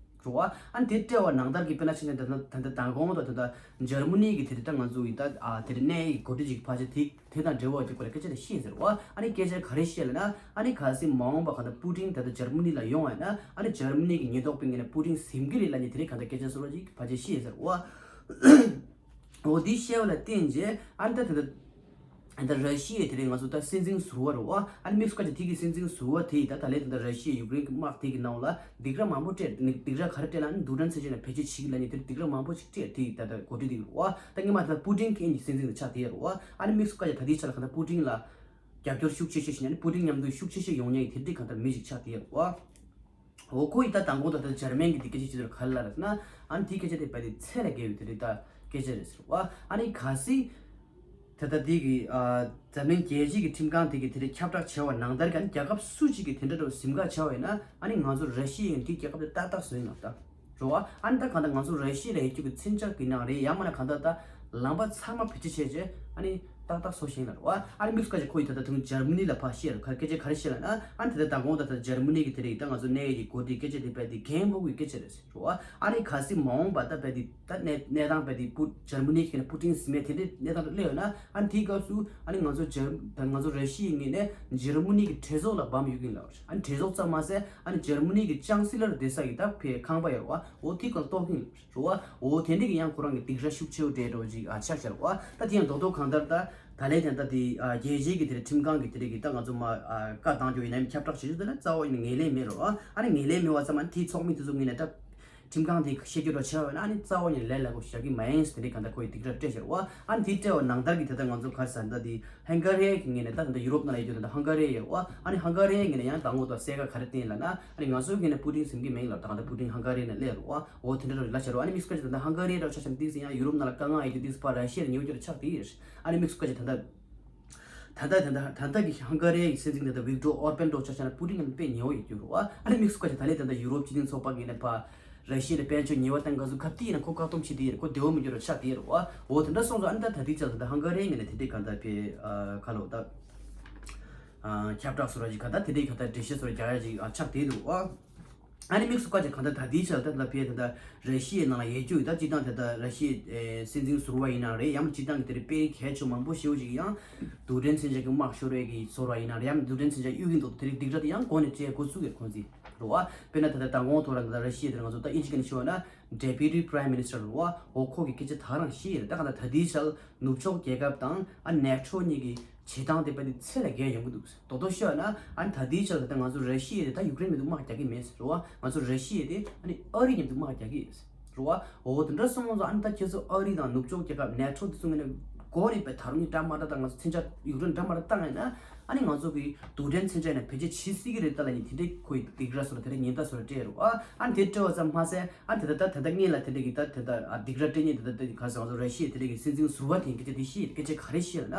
བ། ཨ་ནི་དེ་སྤྲད་པ་ནང་ལྟར་གི་དཔེར་ན་ཆ་བཞག་ན་ད་ལྟ་ད་ལྟ་མདང་དགོང་དང་ད་ལྟ་འཇར་མ་ནི་གི་དེ་རིགས་ད་ང་ཚོ་ཡི་ད་ཨ་དེ་རིགས་གནད་ཡིག་གོ་སྒྲིག་ཅིག་ཕལ་ཆེར་དེ་དེ་དང་འབྲེལ་བ་ཅིག་སྐོར་ལ་སྐད་ཆ་དེ་བཤད་ཟེར་བ། ཨ་ནི་སྐད་ཆ་ག་རེ་བཤད་ལབ་ན། ཨ་ནི་གལ་སྲིད་མ་འོངས་པ་གང་ལྟར་པུ་ཏིན་ད་ལྟ་འཇར་མ་ནི་ལ་ཡོང་བ་ཡིན་ན། ཨ་ནི་འཇར་མ་ནི་གི་ཉེན་རྟོག་པའི་ངོས་ནས་པུ་ཏིན་ཟིན་གི་རེད་ལབ་མཁན་དེ་རིགས་གང་ལྟར་སྐད་ཆ་བཟོ་འདྲ་ཅིག་ཕལ་ཆེར་བཤད་ཟེར་བ། འོ་དེ་བཤད་པ་ལ་བརྟེན་བྱས་ཨ་ནི་ད་ད་ད་ད་ར་ཤི་ཡའི་དེ་རིང་ང་ཚོ་ད་སྲིད་འཛིན་ཟུར་པ་རེད་བ། ཨ་ནི་དམིགས་སུ་བཀར་བྱས་དེ་གི་སྲིད་འཛིན་ཟུར་པ་དེ་ཡིས་ད་ད་ལན་ད་ད་ར་ཤི་ཡའི་ཡུཀ་རེན་གྱི་དམག་དེ་གི་ནང་ལ་སྡིགས་ར་མང་པོ་སྤྲད། ནི་སྡིགས་ར་ག་རེ་སྤྲད་ལབ་ན། རྡུལ་ཕྲན་ཚད་ཆེན་ལ་བེད་སྤྱོད་བྱེད་ཀྱི་ལབ་མཁན་དེ་སྡིགས་ར་མང་པོ་ཞིག་སྤྲད། དེ་ཡིས་ད་ད་གོ་སྒྲིག་དེ་གི་རེད་བ། ད་སྔོན་མ་ད་པུ་ཏིན་གྱི་ཨེ་ནི་སྲིད་འཛིན་དེ་ཆགས་དེ་ཡ་རེད་བ། ཨ་ནི་དམིགས་སུ་བཀར་བྱས་ད་དེའི་ཆ་ལ་གང་ལྟར་པུ་ཏིན་ལ་རྒྱབ་སྐྱོར་ཤུགས་ཆེ་ཤོས་ཤིག་ཡང་ན་པུ་ཏིན་མཉམ་དུ་ཤུགས་ཆེ་ཤོས་ཡོང་མཁན་གྱི་དེ་འདྲའི་གང་ལྟར་མི་ཞིག་ཆགས་བསྡད་ཡོད་རེད་བ། འོ་ཁོ་ཡིས་ད་མདང་དགོང་ད་ལྟ་འཇར་མན་གྱི་དེ་སྐད་ཆ་ཅི་ལྟར་ག་རེ་ལབ་རེད་ཟེར་ན། ཨ་ནི་དེའི་སྐད་ཆ་དེ་རྦད་དེ་ཚད་ལས་བརྒལ་བའི་དེ་འདྲའི་ད་སྐད་ཆ་རེད་ཟེར་བ། ཨ་ནི་གལ་སྲིད་ད་ལྟ་དེ་གི་ཨ་འཛམ་གླིང་རྒྱལ་སྤྱི་གི་ཁྲིམས་ཁང་དེ་གི་དེ་འདྲའི་ཁྱབ་བསྒྲགས་བྱས་པ་ནང་ལྟར་གྱི་ཨ་ནི་རྒྱལ་ཁབ་སུ་གཅིག་གིས་དེ་འདྲ་འདྲ་བོ་ཟིན་བཀག་བྱས་པ་ཡིན་ན། ཨ་ནི་ང་ཚོ་ར་ཤི་ཡའི་དེའི་རྒྱལ་ཁབ་དེ་ཏག་ཏག་བཟོས་ཡིན་ལབ་ད། རེད་བ། ཨ་ནི་ད་གང་ལྟར་ང་ཚོ་ར་ཤི་ཡ་ལ་ཡོད་རྒྱུ་གི་མཚོན་ཆ་གི་ནང་རེད། ཡང་མིན་ན་གང་ལྟར་ད་ལམ་པ་ཚང་མ་བེད་སྤྱོད་བྱས་བྱས་ཨ་ནི་ཏག་ཏག་བཟོ་ཤེས་ལ་རེད་བ། ཨ་ནི་དམིགས་སུ་བཀར་བྱས་ཁོ་ཡིས་ད་ལྟ་དུང་འཇར་མ་ནི་ལ་ཕར་བཤད་རེད། ག་སྐད་ཆ་ག་རེ་བཤད་ལབ་ན། ཨ་ནི་ད་ལྟ་མདང་དགོང་ད་ལྟ་འཇར་མ་ནི་གི་དེ་རིགས་ད་ང་ཚོ་གནད་ཡོད་ཀྱི་གོ་སྒྲིག་སྐད་ཆ་དེ་རྦད་དེ་འགན་མ་འཁུར་བའི་སྐད་ཆ་རེད་ཟེར་རེད་བ། ཨ་ནི་གལ་སྲིད་མ་འོངས་པ་ད་རྦད་དེ་ད་གནས་གནས་སྟངས་རྦད་དེ་པུ་འཇར་མ་ནི་གི་ནས་པུ་ཏིན་ཟིན་མེད་དེ་འདྲའི་གནས་སྟངས་སླེབས་ཡོད་ན། ཨ་ནི་དེའི་སྐབས་སུ་ཨ་ནི་ང་ཚོ་འཇར་ད་ང་ཚོ་ར་ཤི་ཡའི་ངོས་ནས་འཇར་མ་ནི་གི་གྲོས་ཚོགས་ལ་འབམ་ཡོད་ཀྱིན་ལབ་རེད། ཨ་ནི་གྲོས་ཚོགས་ཙམ་མ་ཟད་ཨ་ནི་འཇར་མ་ནི་གི་ཅང་སི་ལར་སྡོད་ས་གི་ད་ཕའི་ཁང་པ་ཡོད་རེད་བ། འོ་དེ་གང་གཏོར་གྱིན་རེད་བ། འོ་དེ་འདྲ་གི་ཡང་ཁོ་རང་གི་སྡིགས་ར་ཤུགས་ཆེ་བོ་སྤྲད་འགྲོ་ཅིག་ཨ་ཆགས་ཤར་བ། ད་དེ་ཡང་རྡོག་རྡོག་གང་ལྟར་ད་ད་ལན་དེ་ད་དེ་ཨ་རྒྱལ་སྤྱིའི་གི་དེ་རིགས་ཁྲིམས་ཁང་གི་དེ་རིགས་གི་ད་ང་ཚོ་མ་ཨ་བཀའ་བཏང་རྒྱུ་ཡིན་ནའི་ཁྱབ་བསྒྲགས་བྱེད་རྒྱུ་དེ་ལ་རྩ་བ་ཡིན་ངེས་ལེན་མེད་རེད་བ། ཨ་ནི་ངེས་ལེན་མེད་པ་ཙམ་མ་ནི་དེའི་ཚོགས་མི་དེ་ཚོ་ངོས་ནས་ད་ཁྲིམས་ཁང་དེ་བཤད་རྒྱུ་འདྲ་བྱས་པ་ཡིན་ན། ཨ་ནི་རྩ་བ་ནས་ལས་སླ་པོ་བཞག་གི་མ་ཡིན་ཟེར་དེ་འདྲའི་གང་ལྟར་ཁོ་ཡིས་སྡིགས་ར་སྤྲད་ཤར་བ། ཨ་ནི་དེ་སྤྲད་པ་ནང་ལྟར་གི་དེ་ལྟར་ང་ཚོ་ག་རེ་ཟེར་ད་དེ་ཧང་ག་རི་གི་ངོས་ནས་ད་ད་ཡུ་རོབ་ནང་ལ་ཡོད་རྒྱུ་ད་ད་ཧང་ག་རི་ཡོད་བ། ཨ་ནི་ཧང་ག་རི་ངོས་ནས་ཡང་མདང་དགོང་ད་གསལ་ཁ་ག་རེ་བཏོན་ལབ་ན། ཨ་ནི་ང་ཚོའི་ངོས་ནས་པུ་ཏིན་ཟིན་གི་མིན་ལབ། ད་གང་ལྟར་པུ་ཏིན་ཧང་ག་རི་ནས་སླེབས་རེད་བ། འོ་དེ་འདྲ་རེད་ལབ་ཤར་བ། ཨ་ནི་དམིགས་སུ་བཀར་བྱས་ད་ད་ཧང་ག་རི་འདྲ་ཆ་བཞག་ན་ཏིག་ཙམ་ཡང་ཡུ་རོབ་ནང་ལ་དཀའ་ངལ་ཡོད་རྒྱུ་ཏིག་ཙམ་ཕར་ར་ཤི་ཡ་ལ་ཉེ་བོ་ཅིག་ཆགས་དེ་ཡོད། ཨ་ནི་དམིགས་སུ་བཀར་བྱས་ད་ད། ད་ལྟ་ད་ལྟ་ད་ལྟ་གི་ཧང་ག་རི་ཡའི་སྲིད་འཛིན་ད་ལྟ་ཝིག་ཏོར་ཨོར་བན་འདྲ་ཆ་བཞག་ན་པུ་ཏིན་ཡང་དཔེ་ཉེ་བོ་ཡོད་རྒྱུ་རེད་བ། ཨ་ནི་དམིགས་སུ་བཀར་ཅིག་ད་ལྟ་ད་ལྟ་ཡུ་རོབ་སྤྱི་མཐུན་ཚོགས་པ་གི་ནས་ཕར་ར་ཤི་ཡ་ལ་དཔལ་འབྱོར་ཉེས་པ་བཏང་ག་ཚོད་ག་དུས་ཡིན་ན་ཁོ་བཀག་སྡོམ་བྱེད་དེ་ཡིན་ན་ཁོ་བདེ་བོ་མི་འགྱུར་བ་ཆགས་དེ་རེད་བ། འོ་དེ་འདྲ་སོང་ཙང་ཨ་ནི་ད་ད་ལྟའི་ཆར་ད་ལྟ་ཧང་ག་རི་ཡའི་ངོས་ནས་དེ་འདྲའི་ག་ད་དཔེ་ཁ་ལོ་ད་ཁྱབ་བསྒྲགས་སོ་ར་ཅིག་ག་ད་དེ་འདྲའི་ག་ད་འགྲེལ་བཤད་སོ་ར་རྒྱག་ཡ་ཅིག་ཆགས་དེ་འདུག་བ། ཨ་ནི་དམིགས་སུ་བཀར་ཅིག་གང་ལྟར་ད་ལྟའི་ཆར་ད་ལྟ་ཕེ་ད་ལྟ་ར་ཤི་ཡའི་ནང་ལ་ཡོད་རྒྱུ་ད་སྤྱི་བཏང་ད་ལྟ་ར་ཤི་ཡའི་སྲིད་འཛིན་ཟུར་པ་ཡིན་ན་རེད། ཡང་སྤྱི་བཏང་གི་དེ་རིང་དཔེ་གལ་ཆེ་མང་པོ་ཞེ་པོ་ཅིག་ཡང་རྡུལ་ཕྲན་མཚོན་ཆ་གི་དམག་ཤོར་བའི་གི་ཟུར་པ་ཡིན་ན་རེད། ཡང་རྡུལ་ཕྲན་མཚོན་ཆ་གཡུག་གིན་འདུག་དེ་རིང་སྡིགས་ར་དེ་ཡང་འགོ་ནས་སྤྲད་འགོ་བཙུགས་ཡོད་ཁོང་ཚོས་རེད་བ། དཔེར་ན་ད་ལྟ་མདང་དགོང་ཐོག་ལ་ད་ལྟ་ར་ཤི་ཡའི་དེ་རིང་ང་ཚོ་ད་ཨིན་ཇི་སྐད་ནས་ཞུ་བ་ན་Deputy Prime Minister རེད་བ། འོ་ཁོ་གི་སྐད་ཆ་ད་རང་བཤད་ཡོད་རེད། ད་གང་ལྟར་ད་ལྟའི་ཆར་ནུབ་ཕྱོགས་རྒྱལ་ཁབ་དང་ཨ་ནེ་ཊོ་གཉིས་ཀྱི་བྱེད་སྟངས་དེ་དཔེ་དེ་ཚད་ལས་བརྒལ་ཡོང་གི་འདུག་རྡོག་རྡོག་ཤོད་ན་ཨ་ནི་ད་ལྟའི་ཆར་ད་ལྟ་ང་ཚོ་ར་ཤི་ཡ་དེ་ད་ཡུཀ་རེན་མི་འདུག་དམག་རྒྱག་གི་མེད་ཟེར་བ། ང་ཚོ་ར་ཤི་ཡ་དེ་ཨ་ནི་ཨ་རི་མཉམ་དུ་དམག་རྒྱག་གི་ཡོད་ཟེར་བ། འོ་དེ་འདྲ་སོང་ཙང་ཨ་ནི་ད་ཁྱེད་ཚོ་ཨ་རི་དང་ནུབ་ཕྱོགས་རྒྱལ་ཁབ་ནེ་ཊོ་དེ་ཚོ་ངོས་ནས་མགོ་ནས་དཔེ་ད་རུང་ནི་འདྲ་མ་འདྲ་དང་ང་ཚོ་མཚོན་ཆ་ཡུཀ་རེན་འདྲ་མ་འདྲ་བཏང་ཡིན་ན་ཨ་ནི་ང་ཚོ་གི་རྡུལ་ཕྲན་མཚོན་ཆ་ཡིན་ན་བེད་སྤྱོད་བྱེད་སྲིད་ཀྱི་རེད་ད་ལབ་ནི་དེ་འདྲའི་ཁོའི་སྡིགས་ར་སོ་ར་དེ་འདྲའི་ཉེན་བརྡ་སོ་ར་སྤྲད་རེད་བ། ཨ་ནི་དེ་སྤྲད་པ་ཙམ་མ་ཟད་ཨ་ནི་དེ་ད་ད་ད་ལྟ་སྔོན་ལ་དེ་འདྲའི་གི་ད་དེ་ད་སྡིགས་ར་སྤྲད་ནི་དེ་ད་ད་ག་ཟེར་ང་ཚོ་ར་ཤི་ཡ་དེ་འདྲའི་གི་སྲིད་འཛིན་ཟུར་པ་དེ་སྐད་ཆ་དེ་བཤད་སྐད་ཆ་ག་རེ་བཤད་ལབ་ན།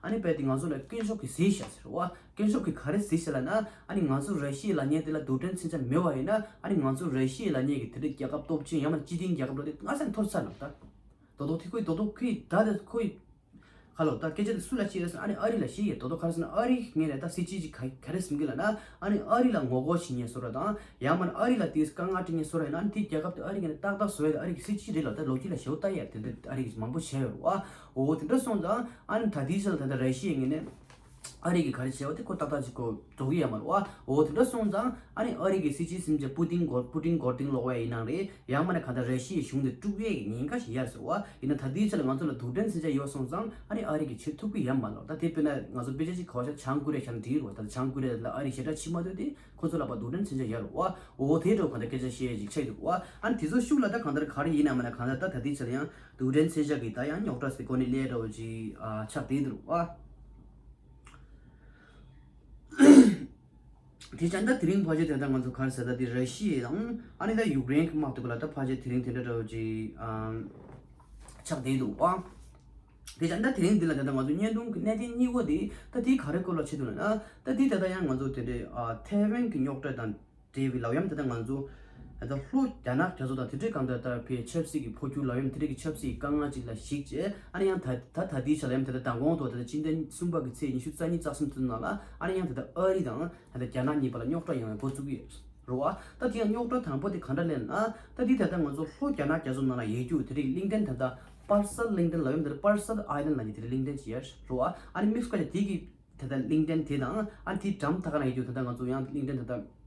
ཨ་ནི་དཔེ་དེ་ང་ཚོ་ལ་སྐྱོན་ཤོག་གི་གཟིགས་ཤག་ཟེར་བ། སྐྱོན་ཤོག་གི་ག་རེ་གཟིགས་ཤག་ལབ་ན། ཨ་ནི་ང་ཚོ་ར་ཤི་ཡའི་ལབ་མཁན་དེ་ལ་རྡུལ་ཕྲན་མཚོན་ཆ་མེད་པ་ཡིན་ན། ཨ་ནི་ང་ཚོ་ར་ཤི་ཡའི་ལབ་མཁན་གྱི་དེ་འདྲའི་རྒྱལ་ཁབ་སྟོབས་ཆེན་ཡང་མིན་སྤྱི་མཐུན་རྒྱལ་ཁབ་འདྲ་དེ་སྔ་ས་ནས་འཐོར་ཚར་ལབ་ད། རྡོག་རྡོག་ཐིག་ཁོའི་རྡོག་རྡོག་ཁོའི་ད་དེ་ཁོའི་ཁ་ལོ་ད་སྐད་ཆ་དེ་སུ་ལ་བཤད་རེད་ཟེར་ན་ཨ་ནི་ཨ་རི་ལ་བཤད་ཡོད། རྡོག་རྡོག་ག་རེ་ཟེར་ན་ཨ་རིའི་ངོས་ནས་ད་སྲིད་ཇུས་ཅིག་ག་ག་རེ་ཟིན་གི་ལབ་ན། ཨ་ནི་ཨ་རི་ལ་ངོ་རྒོལ་བྱེད་མཁན་བཟོ་འདྲ་དང་ཡང་མིན་ཨ་རི་ལ་དེ་དཀའ་ངལ་སྤྲད་མཁན་བཟོ་འདྲ་ཡིན་ན་ཨ་ནི་དེ་རྒྱལ་ཁབ་དེ་ཨ་རི་ངོས་ནས་ཏག་ཏག་བཟོ་ཡ་དེ་ཨ་རི་གི་སྲིད་ཇུས་རེད་ལབ་ད་ལོ་རྒྱུས་ལ་ཞེ་པོ་ལྟ་ཡ་དེ་འདྲ་ཨ་རི་གིས་མང་པོ་བྱས་ཡོད་རེད་བ། འོ་དེ་འདྲ་སོང་ཙང་ཨ་ནི་ད་དེའི་ཆ་ལ་ད་ལྟ་ར་ཤི་ཡའི་ངོས་ནས་ཨ་རི་གིས་ག་རེ་བྱས་པ་དེ་ཁོ་ཏག་ཏག་ཅིག་གོ་འགྲོ་གི་ཡོད་མ་རེད་བ། འོ་དེ་འདྲ་སོང་ཙང་ཨ་ནི་ཨ་རི་གི་སྲིད་སྤྱི་ཟིན་བྱས་པུ་ཏིན་མགོ་པུ་ཏིན་མགོ་རྟིང་སློག་པ་ཡིན་ནའང་རེད། ཡང་མིན་ན་གང་ལྟར་ར་ཤི་ཡའི་གཞུང་དེ་དཀྲུག་ཡས་ཀྱི་ཉེན་ཁ་ཞིག་ཡོད་རེད་ཟེར་བ། ཡིན་ན་ད་ལྟའི་ཆ་ལ་ང་ཚོ་ལ་རྡུལ་ཕྲན་མཚོན་ཆ་ཡོད་སོང་ཙང་ཨ་ནི་ཨ་རི་གིས་བྱེད་ཐུབ་ཀྱི་ཡོད་མ་རེད། ད་དེ་དཔེར་ན་ང་ཚོ་དཔེ་ཆ་གཅིག་གོ་ཤག་བྱང་ཀོ་རི་ཡ་ཆ་ལ་འགྲིག་རེད་བ། ད་བྱང་ཀོ་རི་ཡ་ལ་ཨ་རི་ཞེ་དྲག་ཕྱི་མ་སྡོད་དེ་ཁོ་ཚོ་ལ་ཕར་རྡུལ་ཕྲན་མཚོན་ཆ་ཡོད་རེད་བ། འོ་དེ་འདྲ་གང་ལྟར་སྐད་ཆ་བཤད་ཡས་ཅིག་ཆགས་ཀྱི་འདུག་བ། ཨ་ནི་དེ་ཚོ་ཤུགས་ལ་ད་གང་ལྟར་ག་རེ་ཡིན་ན་མིན་ན་གང་ལྟར་ད་ད་ལྟའི་ཆ་ལ་ཡང་རྡུལ་ཕྲན་མཚོན་ཆ་གི་ད་ཡང་རྙོག་དྲ་ཟེར་གོ་ནས་སླེབས་འདྲ་བོ་ཅིག་ཨ་ཆགས་བསྡད་འདུག་བ། དེ་ཙང་ད་དེ་རིང་ཕལ་ཆེར་དེ་ལྟར་ང་ཚོ་ག་རེ་ཟེར་ད་དེ་ར་ཤི་ཡ་དང་ཨ་ནི་ད་ཡུཀ་རེན་གྱི་དམག་དེ་ག་ལ་ད་ཕལ་ཆེར་དེ་རིང་དེ་འདྲ་འདྲ་བོ་ཅིག་ཨམ་ཆགས་བསྡད་འདུག་ཨ། དེ་ཙང་ད་དེ་རིང་འདི་ལ་དེ་ལྟར་ང་ཚོ་བརྙན་ཐུང་གི་གནད་དོན་གཉིས་པ་དེ་ད་དེ་ག་རེ་སྐོར་ལ་བྱེད་འདུག་ལབ་ན། ད་དེ་ད་ལྟ་ཡང་ང་ཚོ་དེ་འདྲའི་ཨ་ཐའེ་ཝན་གྱི་རྙོག་དྲ་དང་འབྲེལ་བའི་ལབ་ཡམ་དེ་ལྟར་ང་ཚོ་ད་ལྟ་ལྷོ་རྒྱ་ནག་རྒྱ་མཚོ་དང་དེ་འདྲའི་གང་ལྟར་ད་ཕའི་ཆབ་སྲིད་ཀྱི་འཕོ་འགྱུར་ལབ་ཡམ་དེ་འདྲའི་གི་ཆབ་སྲིད་ཀྱི་དཀའ་ངལ་ཅིག་ལ་གཞིགས་བྱས། ཨ་ནི་ཡང་ད་ད་ད་ལྟའི་ཆ་ལ་ཡང་དེ་ལྟར་མདང་དགོང་དུ་ད་ལྟ་སྤྱི་ཟླ་གསུམ་པ་གི་ཚེས་ཉི་ཤུ་རྩ་གཉིས་རྩ་གསུམ་ཚོའི་ནང་ལ་ཨ་ནི་ཡང་དེ་ལྟར་ཨ་རི་དང་ད་ལྟ་རྒྱ་ནག་གཉིས་བར་ལ་རྙོག་དྲ་ཡོང་བའི་འགོ་བཙུགས་ཀྱི་ཡོད་རེད་བ། ད་དེ་ཡང་རྙོག་དྲ་དང་པོ་དེ་ག་འདྲ་ལབ་ན། ད་དེ་ད་ལྟ་ང་ཚོ་ལྷོ་རྒྱ་ནག་རྒྱ་མཚོ་ནང་ལ་ཡོད་རྒྱུ་དེ་རིགས་གླིང་ཕྲན་ད་ལྟ་པར་སལ་གླིང་ཕྲན་ལབ་ཡོད་འདིར་པར་སལ་ཨའི་ལན་ལབ་ནི་དེ་རིགས་གླིང་ཕྲན་ཅིག་ཡོད་རེད་བ། ཨ་ནི་དམིགས་སུ་བཀར་ཏེ་དེ་གི་ད་ལྟ་གླིང་ཕྲན་དེ་དང་ཨ་ནི་དེའི་འགྲམ་ད་ག་ན་ཡོད་རྒྱུ་ད་ལྟ་ང་ཚོ་ཡང་གླིང་ཕྲན་ད་ལྟ་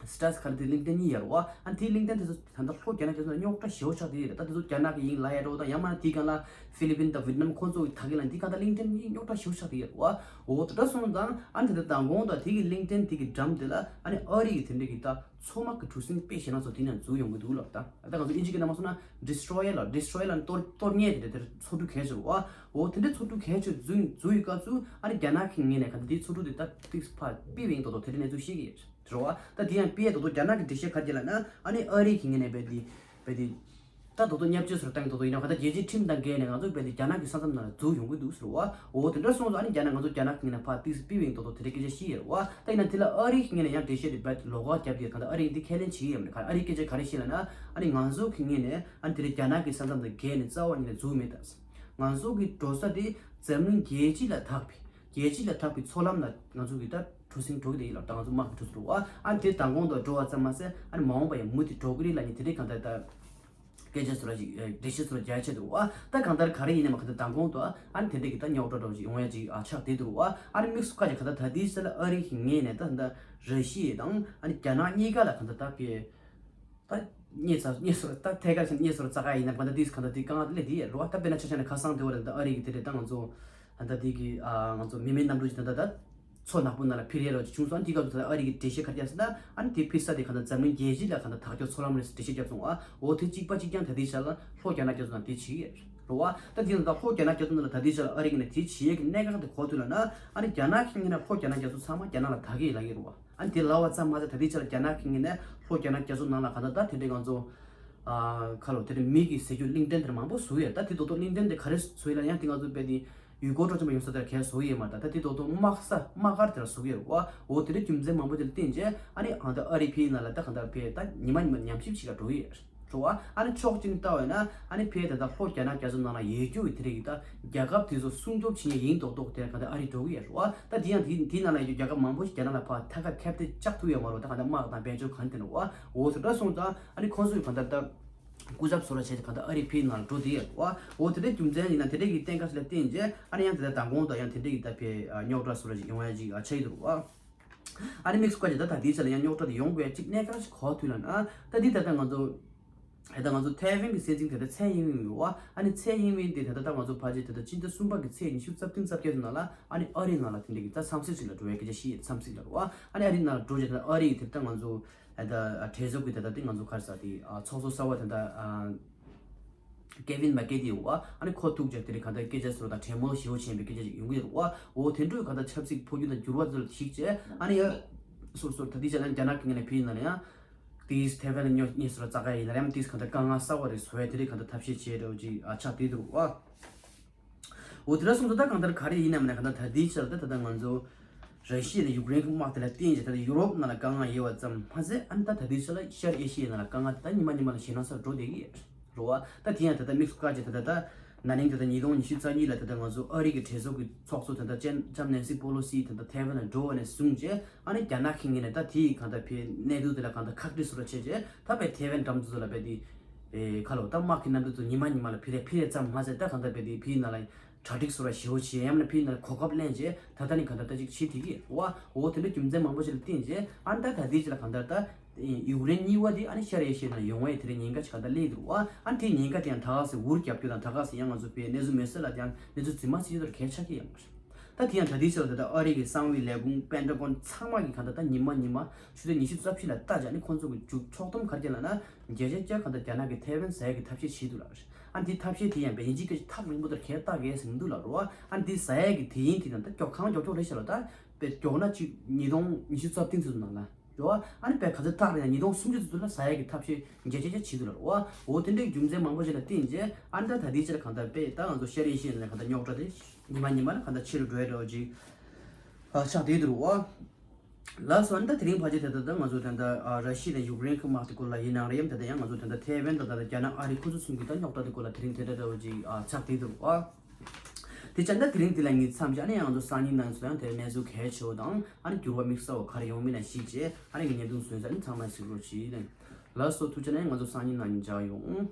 སི་ཏྲ་སི་ག་རེ་དེ་གླིང་ཕྲན་གཉིས་ཡོད་རེད་བ། ཨ་ནི་དེའི་གླིང་ཕྲན་དེ་ཚོ་ད་ལྟ་ལྷོ་རྒྱ་ནག་རྒྱ་མཚོ་ནང་རྙོག་དྲ་ཞེ་པོ་ཆགས་བསྡད་ཡོད་རེད། ད་དེ་ཚོ་རྒྱ་ནག་གི་ཡིན་ལབ་ཡ་འདྲ་བོ་དང་ཡང་མིན་ན་དེའི་སྒང་ལ་ཧྥི་ལི་པིན་དང་ཝི་ཏི་ནམ་ཁོང་ཚོ་གི་ད་གི་ལ་འདི་ག་ད་གླིང་ཕྲན་གཉིས་རྙོག་དྲ་ཞེ་པོ་ཆགས་བསྡད་ཡོད་རེད་བ། འོ་དེ་འདྲ་སོང་ཙང་ཨ་ནི་ད་ལྟ་མདང་དགོང་དང་དེ་གི་གླིང་ཕྲན་དེ་གི་འགྲམ་དེ་ལ་ཨ་ནི་ཨ་རི་གི་དེ་འདྲ་གི་ད་མཚོ་དམག་གི་གྲུ་གཟིངས་དཔེ་ཞེ་དྲག་ཚོ་དེ་ནས་འཛུལ་ཡོང་གི་འདུག་ལབ། ད་ད་ང་ཚོ་ཨིན་ཇི་སྐད་ནང་མ་སོང་ན་ཌི་སི་ཊོ་ཡར་ལ་ཌི་སི་ཊོ་ཡར་ལ་གཏོར་གཏོར་མཁན་དེ་འདྲ་དེར་མཚོ་གྲུ་གལ་ཆེ་རེད་བ། འོ་དེ་འདྲ་མཚོ་གྲུ་གལ་ཆེ་འཛུལ་འཛུལ་ཡོད་སྐབས་སུ་ཨ་ནི་རྒྱ་ནག་གི་ངོས་ནས་ག་ད་དེའི་མཚོ་གྲུ་དེ་ད་ཏིག་ཕར་ཕུད་པ་ཡིན་མདོག་མདོག་དེ་འདྲ་གནས་ཚུལ་ཤེས་ཀྱི་ཡོད་རེད་བ། ད་དེ་ཡང་ཕུད་ཡ་མདོག་མདོག་རྒྱ་ནག་གི་འགྲེལ་བཤད་ག་རེ་ལབ་ན་ཨ་ནི་ཨ་རི་གི་ངོས་ནས་རྦད་དེ་རྦད་དེ་ད་མདོག་མདོག་བརྙས་བཅོས་སོགས་བཏང་མདོག་མདོག་ཡིན་ན་ག་ད་རྒྱལ་སྤྱིའི་ཁྲིམས་དང་འགལ་ནས་ང་ཚོ་རྦད་དེ་རྒྱ་ནག་གི་ས་མཚམས་ནང་ལ་འཛུལ་ཡོང་གི་འདུག་ཟེར་བ། འོ་དེ་འདྲ་སོང་ཙང་ཨ་ནི་རྒྱ་ནག་ང་ཚོ་རྒྱ་ནག་གི་ངོས་ནས་ཕར་ཏིག་ཕུད་པ་ཡིན་མདོག་མདོག་དེ་འདྲ་སྐད་ཆ་བཤད་ཡོད་རེད་བ། ད་ཡིན་ན་དེ་ལ་ཨ་རི་གི་ངོས་ནས་ཡང་འགྲེལ་བཤད་དེ་རྦད་དེ་ལོགས་ཀ་བརྒྱབ་སྟེ་ག་ད་ཨ་རི་གིས་འདི་ཁས་ལེན་བྱེད་ཀྱི་ཡོད་མ་རེད། ག་ཨ་རིའི་སྐད་ཆ་ག་རེ་བཤད་ལབ་ན་ཨ་ནི་ང་ཚོ་གི་ངོས་ནས་ཨ་ནི་དེ་རིང་རྒྱ་ནག་གི་ས་མཚམས་དང་འགལ་ནས་རྩ་བ་ཉིད་ནས་འཛུལ་མེད་ད། ང་ཚོ་གི་འགྲོ་ས་དེ་འཛམ་གླིང་རྒྱལ་སྤྱི་ལ་དག་པའི་རྒྱལ་སྤྱི་ལ་དག་པའི་མཚོ་ལམ་ལ་ང་ཚོ་གི་ད་གྲུ་གཟིངས་འགྲོ་གི་རེད་ལབ། ད་ང་ཚོ་དམག་གི་གྲུ་གཟིངས་འགྲོ་བ་ཨ་ནི་དེ་མདང་དགོང་དུ་འགྲོ་བ་ཙམ་མ་ཟད་ཨ་ནི་མ་འོངས་པ་ཡང་མུ་མཐུད་འགྲོ་གི་རེད་ལབ་ནས་དེ་འདྲའི་གང་ལྟར་ད་སྐད་ཆ་ཚོ་ལ་ཅིག་འགྲེལ་བཤད་ཚོ་ལ་རྒྱག་ཆེད་འདུག་བ། ད་གང་ལྟར་ག་རེ་ཡིན་ནའི་མ་ག་ད་མདང་དགོང་དུ་ཨ་ནི་དེ་འདྲའི་གི་ད་རྙོག་དྲ་འདྲ་བོ་ཅིག་ཡོང་ཡ་ཅིག་ཨ་ཆགས་བསྡད་འདུག་བ། ཨ་ནི་དམིགས་སུ་བཀར་ཅིག་ག་ད་ད་ལྟའི་ཆ་ལ་ཨ་རི་གི་ངོས་ནས་ད་ད་ར་ཤི་ཡ་དང་ཨ་ནི་རྒྱ་ནག་གཉིས་ཀ་ལ་གང་ལྟར་ད་ཕའི་ད་རྙེད་ཚར་རྙེད་སོར་ད་ཐད་ཀར་ཕྱིན་རྙེད་སོར་རྩ་ཁ་ཡིན་ན་གང་ལྟར་དེས་གང་ལྟར་དེ་རྐང་ལས་དེ་རུ་བ། ད་དཔེར་ན་ཆ་བཞག་ན་ཁ་སང་དེ་བར་ད་ཨ་རི་གི་དེ་རེད། ད་ང་ཚོ་ད་ལྟ་དེ་གི་ཨ་ང་ཚོ་མི་མེད་གནམ་གྲུ་ཅིག་ད་ལྟ་ད་མཚོ་ནག་པོ་ནང་ལ་འཕུར་ཡས་རོགས་ཅིག་བྱུང་སོང་། དེ་སྐབས་སུ་ད་ལྟ་ཨ་རི་གི་འགྲེལ་བཤད་ག་རེ་བརྒྱབ་ཟེར་ན་ཨ་ནི་དེ་འཕུར་ས་དེ་གང་ལྟར་འཛམ་གླིང་རྒྱལ་སྤྱི་ལ་གང་ལྟར་ཐག་གཅོད་མཚོ་ལམ་རེད་ཟེར་འགྲེལ་བཤད་བརྒྱབ་སོང་བ། འོ་དེ་གཅིག་པ་གཅིག་རྐྱང་། ད་ལྟའི་ཆ་ལ་ལྷོ་རྒྱ་ནག་རྒྱ་མཚོ་ནང་དེ་བྱེད་ཀྱི་ཡོད་རེད་བ། ད་དེ་ལ་ད་ལྷོ་རྒྱ་ནག་རྒྱ་མཚོ་ནང་ལ་ད་ལྟའི་ཆ་ལ་ཨ་རི་གི་ནས་དེ་བྱེད་ཡས་ཀྱི་གནད་འགག་དེ་གོ་ཐུབ་ལབ་ན་ཨ་ནི་རྒྱ་ནག་གི་ངོས་ནས་ལྷོ་རྒྱ་ནག་རྒྱ་མཚོ་ཚང་མ་རྒྱ་ནག་ལ་བདག་གི་ལབ་ཀྱི་རེད་བ། ཨ་ནི་དེ་ལབ་པ་ཙམ་མ་ཟད་ད་ལྟའི་ཆར་རྒྱ་ནག་གི་ངོས་ནས་ལྷོ་རྒྱ་ནག་རྒྱ་མཚོ་ནང་ལ་གང་ལྟར་ད་དེ་འདྲའི་ང་ཚོ་ཨ་ཁ་ལོ་དེ་འདྲའི་མི་གི་ཟས་རྒྱུ་གླིང་ཕྲན་དེ་འདྲ་མང་པོ་བཟོས་ཡོད། ད་དེ་ད་ལྟ་གླིང་ཕྲན་དེ་ག་རེ་བཟོས་ཡོད་ལབ་ཡང་དེ་ང་ཚོ་རྦད་དེ་ ཡུལ་སྐོར་སྤྲོ་འཆམ་ཡོང་ས་དེར་གས་བཟོ་གི་ཡོད་མ་རེད། ད་ད་དེ་ཏོག་ཏོག་དམག་ས་དམག་སྒར་དེར་བཟོ་གི་ཡོད་རེད་བ། འོ་དེ་འདྲའི་རྒྱུ་མཚན་མང་པོ་ཅིག་ལ་བརྟེན་བྱས་ཨ་ནི་ཨ་ད་ཨ་རི་ཕིའི་ནང་ལ་ད་གང་ལྟར་ཕེ་ད་ཉི་མ་ཉི་མ་ཉམས་ཞིབ་ཞིག་ག་འགྲོ་གི་ཡོད་རེད་བ། ཨ་ནི་ཕྱོགས་གཅིག་ནས་བལྟ་བ་ཡིན་ན་ཨ་ནི་ཕེ་ད་ད་ལྷོ་རྒྱ་ནག་རྒྱ་མཚོ་ནང་ལ་ཡོད་རྒྱུ་གི་དེ་རིགས་ཀྱི་ད་རྒྱལ་ཁབ་དེ་ཚོ་སྲུང་སྐྱོབ་བྱེད་མཁན་ཡིན་མདོག་མདོག་དེར་གང་ལྟར་ཨ་རི་འགྲོ་གི་ཡོད་རེད་བ། ད་དེ་ཡང་དེ་དེའི་ནང་ལ་ཡོད་རྒྱལ་ཁབ་མང་པོ་ཞིག་རྒྱ་ནག་ལ་ཕར་ཐད་ཀར་ཁྱབ་གདལ་བཅག་ཐུབ་ཡོད་མ་རེད་བ། ད་གང་ལྟར་དམག་དང་དཔལ་འབྱོར་གང་དེ་འདྲ་བ། འོ་དེ་འདྲ་སོང་ཙང་ཨ་ནི་ཁོང་ཚོས་གང་ལྟར་ད། སྐུ་ཚབ་བཟོ་འདྲ་བྱས་ཏེ་གང་ལྟར་ཨ་རིའི་ཕིའི་ནང་ལ་འགྲོ་བསྡད་ཡོད་རེད་བ། འོ་དེ་འདྲའི་རྒྱུ་མཚན་ཡིན་ན་དེ་འདྲའི་གི་གཏན་འཁེལ་ལ་བརྟེན་རྗེས་ཨ་ནི་ཡང་དེ་ལྟར་མདང་དགོང་དང་ཡང་དེ་འདྲའི་གི་ད་ཕའི་རྙོག་དྲ་བཟོ་འདྲ་ཞིག་ཡོང་ཡ་ཅིག་ཆགས་ཡོད་རེད་བ། ཨ་ནི་དམིགས་སུ་བཀར་ཏེ་ད་ད་ལྟའི་ཆ་ལ་ཡང་རྙོག་དྲ་དེ་ཡོང་དགོས་ཡ་གཅིག་གནད་འགག་ཞིག་གོ་ཐུབ་ལ་ན་ད་འདི་ད་ལྟ་ང་ཚོ་ད་ལྟ་ང་ཚོ་ཐའེ་ཝན་གི་སྲིད་འཛིན་དེ་ལྟར་ཚའེ་ཡིན་ཝིན་ཡོད་བ། ཨ་ནི་ཚའེ་ཡིན་ཝིན་དེ་ད་ལྟ་ད་ང་ཚོ་ཕལ་ཆེར་དེ་ལྟར་སྤྱི་ཟླ་གསུམ་པ་གི་ཚེས་ཉི་ཤུ་རྩ་བདུན་རྩ་བརྒྱད་ནང་ལ་ཨ་ནི་ཨ་རིའི་ནང་ལ་དེ་འདྲའི་གི་ད་འཚམས་གཟིགས་ཞིག་ལ་འགྲོ་བའི་སྐད་ཆ་ཞིག་འཚམས་གཟིགས་ལ་རེད་བ། ཨ་ནི་ཨ་རིའི་ནང་ལ་འགྲོ་རྗེས་ད་ཨ་རི་གི་དེ་ལྟ་ང་ཚོ། ད་ལྟ་གྲོས་ཚོགས་ཀྱི་ད་ལྟ་དེ་ང་ཚོ་ག་རེ་ཟེར་དེ་ཚོགས་གཙོ་གསར་པ་ད་ལྟ་ཀེ་ཝིན་མེག་ཀེ་དེ་ཡོད་བ། ཨ་ནི་ཁོ་ཐུག་རྗེས་དེ་རིང་གང་ལྟར་སྐད་ཆ་ཟེར་བ་དང་གྲོས་མོལ་ཞེ་པོ་བྱས་པའི་སྐད་ཆ་ཞིག་ཡོང་གི་ཡོད་རེད་བ། འོ་དེ་འདྲའི་གང་ལྟར་ཆབ་སྲིད་འཕོ་འགྱུར་དང་འགྱུར་བ་དེ་ལ་གཞིགས་བྱས་ཨ་ནི་ཡ་སོར་སོར་ད་ལྟའི་ཆ་ལ་རྒྱ་ནག་གི་ངོས་ནས་ཕིའི་ནང་ལ་ཡང་དེས་ཐའེ་ཝན་ལ་རྙོག་གཉིས་སོར་རྩ་ག་ཡིན་ན་ཡང་དེས་གང་ལྟར་དཀའ་ངལ་གསར་པ་རེ་བཟོ་བའི་དེ་རིགས་གང་ལྟར་ཐབས་ཤེས་བྱས་འདྲ་བོ་ཅིག་ཆགས་བསྡད་འདུག་བ། འོ་དེ་འདྲ་སོང་ཙང་ད་གང་ལྟར་ག་རེ་ཡིན་ནམ་ན་གང་ལྟར་ད་ལྟའི་ཆར་ད་ད་ལྟ་ང་ཚོ་ར་ཤི་ཡ་དང་ཡུཀ་རེན་གྱི་དམག་དེ་ལ་བརྟེན་བྱས་ད་ལྟ་ཡུ་རོབ་ནང་ལ་དཀའ་ངལ་ཡོད་པ་ཙམ་མ་ཟད་ཨ་ནི་ད་ད་ལྟའི་ཆར་ལ་ཤར་ཨེ་ཤི་ཡའི་ནང་ལ་དཀའ་ངལ་དེ་ད་ཉི་མ་ཉི་མ་ལ་ཞེད་སྣང་ཚ་འགྲོ་བསྡད་ཀྱི་རེད་བ། ད་དེ་ཡང་ད་ལྟ་དམིགས་སུ་བཀར་བྱས་ད་ལྟ་ད་ན་ནིང་ད་ལྟ་ཉིས་སྟོང་ཉི་ཤུ་རྩ་གཉིས་ལ་ད་ལྟ་ང་ཚོ་ཨ་རི་གི་གྲོས་ཚོགས་ཀྱི་ཚོགས་གཙོ་ད་ལྟ་ལྕམ་ལྕམ་ནན་སི་པོ་ལོ་སི་ད་ལྟ་ཐའེ་ཝན་ལ་འགྲོ་བ་ནས་བཟུང་བྱས་ཨ་ནི་རྒྱ་ནག་གི་ངོས་ནས་ད་དེའི་གང་ལྟར་ཕའི་གནས་ཚུལ་དེ་ལ་གང་ལྟར་ཁག་དཀྲི་བཟོ་འདྲ་བྱས་བྱས་ད་ཕའི་ཐའེ་ཝན་འགྲམ་དེ་ཚོ་ལ་ཕའི་དེ། ཨེ་ཁ་ལོ་ད་དམག་གི་རྣམ་འགྱུར་ཚོ་ཉི་མ་ཉི་མ་ལ་འཕེལ་རེ་འཕེལ་རེ་ཙམ་མ་ཟད་ད་གང་ལྟར་བས་དེ་ཕིའི་ནང་ལ་གྲ་སྒྲིག་བཟོ་ར་ཞེ་པོ་བྱས་ཡང་ན་ཕིའི་ནང་ལ་གོ་སྐབས་ལེན་བྱས་ད་ལྟ་ནི་གང་ལྟར་ལྟ་ཅིག་བྱེད་ཐིག་གི་བ། འོ་དེ་འདྲ་རྒྱུ་མཚན་མང་པོ་ཞིག་ལ་བརྟེན་བྱས་ཨ་ནི་ད་ད་ལྟའི་ཆ་ལ་གང་ལྟར་ད་ཡུཀ་རེན་གཉིས་པ་དེ་ཨ་ནི་ཤར་ཨེ་ཤི་ཡའི་ནང་ཡོང་བའི་དེ་རིང་ཉེན་ཁ་ཞིག་གང་ལྟར་སླེབས་འདུག་བ། ཨ་ནི་དེའི་ཉེན་ཁ་དེ་ཡང་ད་ག་སེ་འུར་རྒྱབ་རྒྱུ་དང་ད་ག་སེ་ཡང་ང་ཚོ་བས་གནས་ཚུལ་མེད་ས་ལ་དེ་ཡང་གནས་ཚུལ་རྫུན་མ་སྲིད་ཡོད་དོར་གལ་ཆགས་ཀྱི་ཡང་མ་རེད། ད་དེ་ཡང་ད་ལྟའི་ཆར་ད་ལྟ་ཨ་རི་གི་གསང་བའི་ལས་ཁུངས་པེན་ཊ་གོན་ཚང་མ་གི་གང་ལྟར་ད་ཉི་མ་ཉི་མ་ཆུ་ཚོད་ཉི་ཤུ་རྩ་བཞི་ལ་ལྟ་བྱ་ནི་ཁོང་ཚོ་གི་མཇུག་ཕྱོགས་བསྡོམས་ག་རེ་བྱས་ལབ་ན་བརྒྱ་ཆ་བརྒྱ་གང་ལྟར་རྒྱ་ནག་གི་ཐའེ་ཝན་ཟ་ཡ་གི་ཐབས་ཤེས་བྱེད་འདུག་ལབ་རེད། ཨ་འདི་ཐབས་ཤེས་དེ་ཡང་བས་ཡིན་གཅིག་གི་ཐག་རིང་པོ་དེར་གས་བལྟ་གས་ཟིན་འདུག་ལབ་རོ། ཨ་འདི་ཟ་ཡ་གི་དེ་ཡིན་དེ་ན་ད་མགྱོགས་གང་མགྱོགས་མགྱོགས་རེད་ཤག་ལ་ད་བས་མགྱོགས་ན་ཅིག་ཉིས་སྟོང་ཉི་ཤུ་རྩ་བདུན་ཚོད་ནང་ལ། རེད་བ། ཨ་ནི་པའི་ག་ཚོད་ཐག་རེད་ཡང་ཉིས་སྟོང་སུམ་ཅུ་ཚོད་ལ་ཟ་ཡ་གི་ཐབས་ཤེས་བརྒྱ་ཆ་བརྒྱ་བྱེད་དུ་ལ་རེད་བ། འོ་དེ་འདྲའི་རྒྱུ་མཚན་མང་པོ་ཞིག་ལ་བརྟེན་རྗེས་ཨ་ནི་ད་ད་ལྟའི་ཆར་གང་ལྟར་པས་ད་ང་ཚོ་ཤར་ཨེ་ཤི་ཡའི་ནང་གང་ལྟར་རྙོག་དྲ་དེ་ཉི་མ་ཉི་མ་ལ་གང་ལྟར་ཆེ་རུ་འགྲོ་ཡ་འདྲ་བ་ཅིག་ཨ་ཆགས་བསྡད་འདུག་རེད་བ། ལགས་སོ། ཨ་ནི་ད་དེ་རིང་ཕལ་ཆེར་ད་ལྟ་ད་ང་ཚོ་ད་ལྟ་ཨ་ར་ཤི་ཡ་དང་ཡུཀ་རེན་གྱི་དམག་དེ་སྐོར་ལ་ཡིན་ནའང་རེད་ཡམ་ད་ལྟ་ཡང་ང་ཚོ་ད་ལྟ་ཐའེ་ཝན་དང་ད་ལྟ་རྒྱ་ནག་ཨ་རི་ཁོ་ཚོ་གསུམ་གྱི་ད་རྙོག་དྲ་དེ་སྐོར་ལ་དེ་རིང་དེ་འདྲ་འདྲ་བ་ཅིག་ཨ་ཆགས་བསྡད་འདུག་རེད་བ། དེ་བྱས་ན་དེ་རིང་འདི་ལ་ངས་མཚམས་བཞག་ནས་ཡང་ང་ཚོ་སང་ཉིན་གནངས་ཚེ་ཡང་དེར་གནས་ཚུལ་གལ་ཆེ་བ་དང་ཨ་ནི་འགྱུར་བ་དམིགས་བསལ་བ་ག་རེ་ཡོང་མིན་ལ་གཞིགས་བྱས་ཨ་ནི་ངས་བརྙན་ཐུང་བཟོས་ཚར་ནས་ཚང་མ་གཟིགས་རོགས་གྱིས། ལགས་སོ། ཐུགས་རྗེ་ཆེ་གནང་། ང་ཚོ་སང་ཉིན་གནངས་ཉིན་མཇལ་ཡོང་།